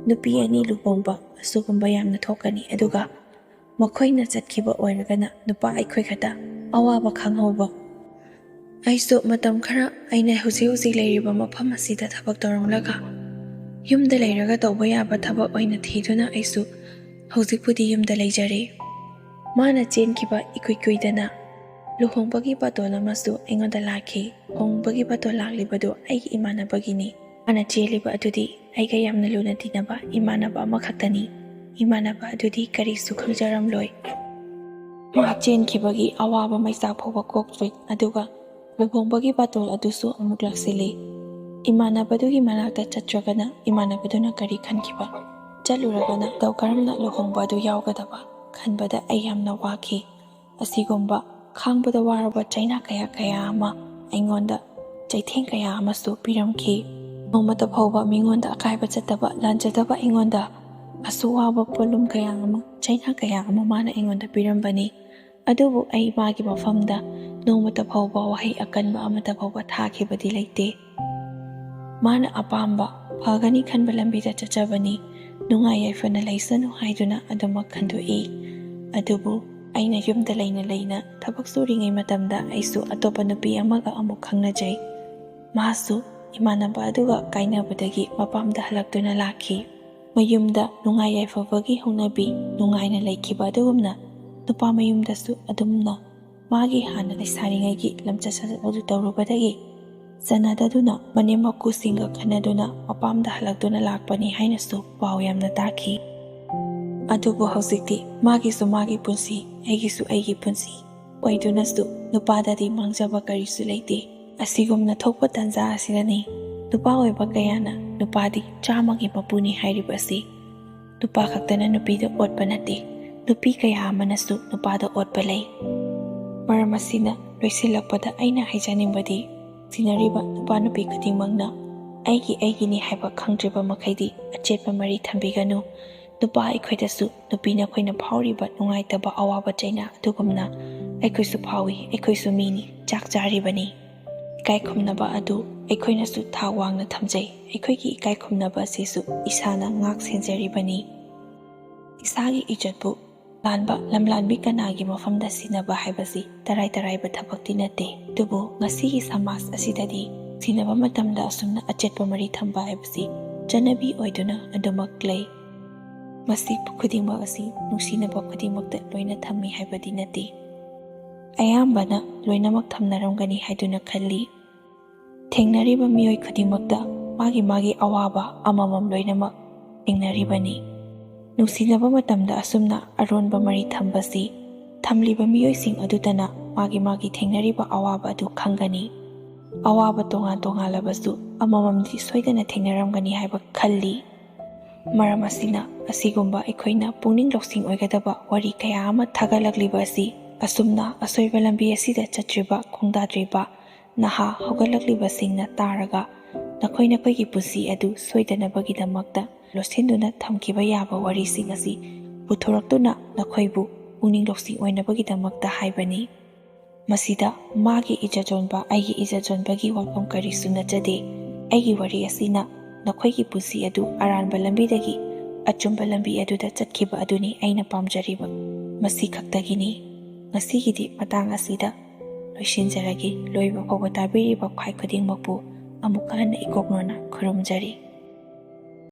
ꯅꯨꯄꯤ ꯑꯅꯤ ꯂꯨꯍꯣꯡꯕ ꯑꯁꯤꯒꯨꯝꯕ ꯌꯥꯝꯅ ꯊꯣꯛꯀꯅꯤ꯫ ꯑꯗꯨꯒ ꯃꯈꯣꯏꯅ ꯆꯠꯈꯤꯕ ꯑꯣꯏꯔꯒꯅ ꯅꯨꯄꯥ ꯑꯩꯈꯣꯏ ꯈꯛꯇ ꯑꯋꯥꯕ ꯈꯪꯍꯧꯕ꯫ ꯑꯩꯁꯨ ꯃꯇꯝ ꯈꯔ ꯑꯩꯅ ꯍꯧꯖꯤꯛ ꯍꯧꯖꯤꯛ ꯂꯩꯔꯤꯕ ꯃꯐꯝ ꯑꯁꯤꯗ ꯊꯕꯛ ꯇꯧꯔꯝꯂꯒ ꯌꯨꯝꯗ ꯂꯩꯔꯒ ꯇꯧꯕ ꯌꯥꯕ ꯊꯕꯛ ꯑꯣꯏꯅ ꯊꯤꯗꯨꯅ ꯑꯩꯁꯨ ꯍꯧꯖꯤꯛꯄꯨꯗꯤ ꯌꯨꯝꯗ ꯂꯩꯖꯔꯦ꯫ ꯃꯥꯅ ꯆꯦꯟꯈꯤꯕ ꯏꯀꯨꯏ ꯀꯨꯏꯗꯅ ꯂꯨꯍꯣꯡꯕꯒꯤ ꯕꯥꯇꯣꯟ ꯑꯃꯁꯨ ꯑꯩꯉꯣꯟꯗ ꯂꯥꯛꯈꯤ꯫ ꯂꯨꯍꯣꯡꯕꯒꯤ ꯕꯥꯇꯣꯟ ꯂꯥꯛꯂꯤꯕꯗꯨ ꯑꯩꯒꯤ ꯏꯃꯥꯟꯅꯕꯒꯤꯅꯤ꯫ ꯃꯥꯅ ꯆꯦꯜꯂꯤꯕ ꯑꯗꯨꯗꯤ ꯑꯩꯒ ꯌꯥꯝꯅ ꯂꯨꯅ ꯇꯤꯟꯅꯕ ꯏꯃꯥꯟꯅꯕ ꯑꯃꯈꯛꯇꯅꯤ꯫ ꯏꯃꯥꯟꯅꯕ ꯑꯗꯨꯗꯤ ꯀꯔꯤꯁꯨ ꯈꯪꯖꯔꯝꯂꯣꯏ꯫ ꯃꯥ ꯆꯦꯟꯈꯤꯕꯒꯤ ꯑꯋꯥꯕ ꯃꯩꯆꯥꯛ ꯐꯥꯎꯕ ꯀꯣꯛꯇ꯭ꯔꯤ꯫ ꯑꯗꯨꯒ ꯂꯨꯍꯣꯡꯕꯒꯤ ꯕꯥꯇꯣꯟ ꯑꯗꯨꯁꯨ ꯑꯃꯨꯛ ꯂꯥꯛꯁꯤꯜꯂꯤ꯫ ꯏꯃꯥꯟꯅꯕꯗꯨꯒꯤ ꯃꯅꯥꯛꯇ ꯆꯠꯇ꯭ꯔꯒꯅ ꯏꯃꯥꯟꯅꯕꯗꯨꯅ ꯀꯔꯤ ꯈꯟꯈꯤꯕ? ꯆꯠꯂꯨꯔꯒꯅ ꯃꯇꯧ ꯀꯔꯝꯅ ꯂꯨꯍꯣꯡꯕ ꯑꯗꯨ ꯌꯥꯎꯒꯗꯕ ꯈꯟꯕꯗ ꯑꯩ ꯌꯥꯝꯅ ꯋꯥꯈꯤ꯫ ꯑꯁꯤꯒꯨꯝꯕ ꯈꯥꯡꯕꯗ ꯋꯥꯔꯕ ꯆꯩꯅꯥ ꯀꯌꯥ ꯀꯌꯥ ꯑꯃ ꯑꯩꯉꯣꯟꯗ ꯆꯩꯊꯦꯡ ꯀꯌꯥ ꯑꯃꯁꯨ ꯄꯤꯔꯝꯈꯤ꯫ ꯅꯣꯡꯃꯇ ꯐꯥꯎꯕ ꯃꯤꯉꯣꯟꯗ ꯑꯀꯥꯏꯕ ꯆꯠꯇꯕ, ꯂꯥꯟꯖꯗꯕ ꯑꯩꯉꯣꯟꯗ ꯑꯁꯨꯛ ꯋꯥꯕ ꯄꯣꯠꯂꯨꯝ ꯀꯌꯥ ꯑꯃ, ꯆꯩꯅꯥ ꯀꯌꯥ ꯑꯃ ꯃꯥꯅ ꯑꯩꯉꯣꯟꯗ ꯄꯤꯔꯝꯕꯅꯤ꯫ ꯑꯗꯨꯕꯨ ꯑꯩ ꯃꯥꯒꯤ ꯃꯐꯝꯗ ꯅꯣꯡꯃꯇ ꯐꯥꯎꯕ ꯋꯥꯍꯩ ꯑꯀꯟꯕ ꯑꯃꯠꯇ ꯐꯥꯎꯕ ꯊꯥꯈꯤꯕꯗꯤ ꯂꯩꯇꯦ꯫ ꯃꯥꯅ ꯑꯄꯥꯝꯕ ꯐꯒꯅꯤ ꯈꯟꯕ ꯂꯝꯕꯤꯗ ꯆꯠꯆꯕꯅꯤ꯫ ꯅꯨꯡꯉꯥꯏ ꯌꯥꯏꯐꯅ ꯂꯩꯁꯅꯨ ꯍꯥꯏꯗꯨꯅ ꯑꯗꯨꯃꯛ ꯈꯟꯗꯣꯛꯏ꯫ ꯑꯗꯨꯕꯨ ꯑꯩꯅ ꯌꯨꯝꯗ ꯂꯩꯅ ꯂꯩꯅ ꯊꯕꯛ ꯁꯨꯔꯤꯉꯩ ꯃꯇꯝꯗ ꯑꯩꯁꯨ ꯑꯇꯣꯞꯄ ꯅꯨꯄꯤ ꯑꯃꯒ ꯑꯃꯨꯛ ꯈꯪꯅꯖꯩ꯫ ꯃꯥꯁꯨ ꯏꯃꯥꯟꯅꯕ ꯑꯗꯨꯒ ꯀꯥꯏꯅꯕꯗꯒꯤ ꯃꯄꯥꯝꯗ ꯍꯜꯂꯛꯇꯨꯅ ꯂꯥꯛꯈꯤ꯫ ꯃꯌꯨꯝꯗ ꯅꯨꯡꯉꯥꯏ ꯌꯥꯏꯐꯕꯒꯤ ꯍꯧꯅꯕꯤ ꯅꯨꯡꯉꯥꯏꯅ ꯂꯩꯈꯤꯕ ꯑꯗꯨꯒꯨꯝꯅ ꯅꯨꯄꯥ ꯃꯌꯨꯝꯗꯁꯨ ꯑꯗꯨꯝꯅ ꯃꯥꯒꯤ ꯍꯥꯟꯅ ꯂꯩꯁꯥꯔꯤꯉꯩꯒꯤ ꯂꯝꯆꯠ ꯁꯥꯖꯠ ꯑꯗꯨ ꯇꯧꯔꯨꯕꯗꯒꯤ ꯆꯅꯗꯗꯨꯅ ꯃꯅꯦꯝ ꯃꯀꯨꯁꯤꯡꯒ ꯈꯟꯅꯗꯨꯅ ꯃꯄꯥꯝꯗ ꯍꯜꯂꯛꯇꯨꯅ ꯂꯥꯛꯄꯅꯤ ꯍꯥꯏꯅꯁꯨ ꯄꯥꯎ ꯌꯥꯝꯅ ꯇꯥꯈꯤ꯫ ꯑꯗꯨꯕꯨ ꯍꯧꯖꯤꯛꯇꯤ ꯃꯥꯒꯤꯁꯨ ꯃꯥꯒꯤ ꯄꯨꯟꯁꯤ, ꯑꯩꯒꯤꯁꯨ ꯑꯩꯒꯤ ꯄꯨꯟꯁꯤ ꯑꯣꯏꯗꯨꯅꯁꯨ ꯅꯨꯄꯥꯗꯗꯤ ꯃꯥꯡꯖꯕ ꯀꯔꯤꯁꯨ ꯂꯩꯇꯦ꯫ ꯑꯁꯤꯒꯨꯝꯅ ꯊꯣꯛꯄ ꯇꯥꯟꯖꯥ ꯑꯁꯤꯗꯅꯤ ꯅꯨꯄꯥ ꯑꯣꯏꯕ ꯀꯌꯥꯅ ꯅꯨꯄꯥꯗꯤ ꯆꯥꯝꯃꯒꯤ ꯃꯄꯨꯅꯤ ꯍꯥꯏꯔꯤꯕ ꯑꯁꯤ꯫ ꯅꯨꯄꯥ ꯈꯛꯇꯅ ꯅꯨꯄꯤꯗ ꯑꯣꯠꯄ ꯅꯠꯇꯦ, ꯅꯨꯄꯤ ꯀꯌꯥ ꯑꯃꯅꯁꯨ ꯅꯨꯄꯥꯗ ꯑꯣꯠꯄ ꯂꯩ꯫ ꯃꯔꯝ ꯑꯁꯤꯅ ꯂꯣꯏꯁꯤꯜꯂꯛꯄꯗ ꯑꯩꯅ ꯍꯥꯏꯖꯅꯤꯡꯕꯗꯤ, ꯁꯤꯟꯅꯔꯤꯕ ꯅꯨꯄꯥ ꯅꯨꯄꯤ ꯈꯨꯗꯤꯡꯃꯛꯅ ꯑꯩꯒꯤ ꯑꯩꯒꯤꯅꯤ ꯍꯥꯏꯕ ꯈꯪꯗ꯭ꯔꯤꯕ ꯃꯈꯩꯗꯤ ꯑꯆꯦꯠꯄ ꯃꯔꯤ ꯊꯝꯕꯤꯒꯅꯨ꯫ ꯅꯨꯄꯥ ꯑꯩꯈꯣꯏꯗꯁꯨ ꯅꯨꯄꯤ ꯅꯈꯣꯏꯅ ꯐꯥꯎꯔꯤꯕ ꯅꯨꯡꯉꯥꯏꯇꯕ ꯑꯋꯥꯕ ꯆꯩꯅꯥ ꯑꯗꯨꯒꯨꯝꯅ ꯑꯩꯈꯣꯏꯁꯨ ꯐꯥꯎꯏ, ꯑꯩꯈꯣꯏꯁꯨ ꯃꯤꯅꯤ, ꯆꯥꯛ ꯆꯥꯔꯤꯕꯅꯤ꯫ ꯏꯀꯥꯏ ꯈꯨꯝꯅꯕ ꯑꯗꯨ ꯑꯩꯈꯣꯏꯅꯁꯨ ꯊꯥꯛ ꯋꯥꯡꯅ ꯊꯝꯖꯩ꯫ ꯑꯩꯈꯣꯏꯒꯤ ꯏꯀꯥꯏ ꯈꯨꯝꯅꯕ ꯑꯁꯤꯁꯨ ꯏꯁꯥꯅ ꯉꯥꯛ ꯁꯦꯟꯖꯔꯤꯕꯅꯤ꯫ ꯏꯁꯥꯒꯤ ꯏꯖꯠꯄꯨ ꯂꯥꯟꯕ ꯂꯝꯂꯥꯟꯕꯤ ꯀꯅꯥꯒꯤ ꯃꯐꯝꯗ ꯁꯤꯟꯅꯕ ꯍꯥꯏꯕꯁꯤ ꯇꯔꯥꯏ ꯇꯔꯥꯏꯕ ꯊꯕꯛꯇꯤ ꯅꯠꯇꯦ꯫ ꯑꯗꯨꯕꯨ ꯉꯁꯤꯒꯤ ꯁꯃꯥꯖ ꯑꯁꯤꯗꯗꯤ ꯁꯤꯟꯅꯕ ꯃꯇꯝꯗ ꯑꯁꯨꯝꯅ ꯑꯆꯦꯠꯄ ꯃꯔꯤ ꯊꯝꯕ ꯍꯥꯏꯕꯁꯤ ꯆꯠꯅꯕꯤ ꯑꯣꯏꯗꯨꯅ ꯑꯗꯨꯃꯛ ꯂꯩ꯫ ꯃꯁꯤ ꯈꯨꯗꯤꯡꯃꯛ ꯑꯁꯤ ꯅꯨꯡꯁꯤꯅꯕ ꯈꯨꯗꯤꯡꯃꯛꯇ ꯂꯣꯏꯅ ꯊꯝꯃꯤ ꯍꯥꯏꯕꯗꯤ ꯅꯠꯇꯦ꯫ ꯑꯌꯥꯝꯕꯅ ꯂꯣꯏꯅꯃꯛ ꯊꯝꯅꯔꯝꯒꯅꯤ ꯍꯥꯏꯗꯨꯅ ꯈꯜꯂꯤ꯫ ꯊꯦꯡꯅꯔꯤꯕ ꯃꯤꯑꯣꯏ ꯈꯨꯗꯤꯡꯃꯛꯇ ꯃꯥꯒꯤ ꯃꯥꯒꯤ ꯑꯋꯥꯕ ꯑꯃꯃꯝ ꯂꯣꯏꯅꯃꯛ ꯊꯦꯡꯅꯔꯤꯕꯅꯤ꯫ ꯅꯨꯡꯁꯤꯅꯕ ꯃꯇꯝꯗ ꯑꯁꯨꯝꯅ ꯑꯔꯣꯟꯕ ꯃꯔꯤ ꯊꯝꯕꯁꯤ ꯊꯝꯂꯤꯕ ꯃꯤꯑꯣꯏꯁꯤꯡ ꯑꯗꯨꯇꯅ ꯃꯥꯒꯤ ꯃꯥꯒꯤ ꯊꯦꯡꯅꯔꯤꯕ ꯑꯋꯥꯕ ꯑꯗꯨ ꯈꯪꯒꯅꯤ꯫ ꯑꯋꯥꯕ ꯇꯣꯉꯥꯟ ꯇꯣꯉꯥꯜꯂꯕꯁꯨ ꯑꯃꯃꯝꯗꯤ ꯁꯣꯏꯗꯅ ꯊꯦꯡꯅꯔꯝꯒꯅꯤ ꯍꯥꯏꯕ ꯈꯜꯂꯤ꯫ ꯃꯔꯝ ꯑꯁꯤꯅ ꯑꯁꯤꯒꯨꯝꯕ ꯑꯩꯈꯣꯏꯅ ꯄꯨꯛꯅꯤꯡ ꯂꯧꯁꯤꯡ ꯑꯣꯏꯒꯗꯕ ꯋꯥꯔꯤ ꯀꯌꯥ ꯑꯃ ꯊꯥꯒꯠꯂꯛꯂꯤꯕ ꯑꯁꯤ ꯑꯁꯨꯝꯅ ꯑꯁꯣꯏꯕ ꯂꯝꯕꯤ ꯑꯁꯤꯗ ꯆꯠꯇ꯭ꯔꯤꯕ ꯈꯣꯡꯗꯥꯗ꯭ꯔꯤꯕ ꯅꯍꯥ ꯍꯧꯒꯠꯂꯛꯂꯤꯕꯁꯤꯡꯅ ꯇꯥꯔꯒ ꯅꯈꯣꯏ ꯅꯈꯣꯏꯒꯤ ꯄꯨꯟꯁꯤ ꯑꯗꯨ ꯁꯣꯏꯗꯅꯕꯒꯤꯗꯃꯛꯇ ꯂꯣꯠꯁꯤꯟꯗꯨꯅ ꯊꯝꯈꯤꯕ ꯌꯥꯕ ꯋꯥꯔꯤꯁꯤꯡ ꯑꯁꯤ ꯄꯨꯊꯣꯔꯛꯇꯨꯅ ꯅꯈꯣꯏꯕꯨ ꯄꯨꯛꯅꯤꯡ ꯂꯧꯁꯤꯡ ꯑꯣꯏꯅꯕꯒꯤꯗꯃꯛꯇ ꯍꯥꯏꯕꯅꯤ꯫ ꯃꯁꯤꯗ ꯃꯥꯒꯤ ꯏꯖꯠ ꯌꯣꯟꯕ, ꯑꯩꯒꯤ ꯏꯖꯠ ꯌꯣꯟꯕꯒꯤ ꯋꯥꯐꯝ ꯀꯔꯤꯁꯨ ꯅꯠꯆꯗꯦ꯫ ꯑꯩꯒꯤ ꯋꯥꯔꯤ ꯑꯁꯤꯅ ꯅꯈꯣꯏꯒꯤ ꯄꯨꯟꯁꯤ ꯑꯗꯨ ꯑꯔꯥꯟꯕ ꯂꯝꯕꯤꯗꯒꯤ ꯑꯆꯨꯝꯕ ꯂꯝꯕꯤ ꯑꯗꯨꯗ ꯆꯠꯈꯤꯕ ꯑꯗꯨꯅꯤ ꯑꯩꯅ ꯄꯥꯝꯖꯔꯤꯕ꯫ ꯃꯁꯤ ꯈꯛꯇꯒꯤꯅꯤ꯫ ꯉꯁꯤꯒꯤꯗꯤ ꯃꯇꯥꯡ ꯑꯁꯤꯗ ꯂꯣꯏꯁꯤꯟꯖꯔꯒꯦ꯫ ꯂꯣꯏꯕ ꯐꯥꯎꯕ ꯇꯥꯕꯤꯔꯤꯕ ꯈ꯭ꯋꯥꯏ ꯈꯨꯗꯤꯡꯃꯛꯄꯨ ꯑꯃꯨꯛꯀ ꯍꯟꯅ ꯏꯀꯣꯛꯅꯣꯅ ꯈꯨꯔꯨꯝꯖꯔꯤ꯫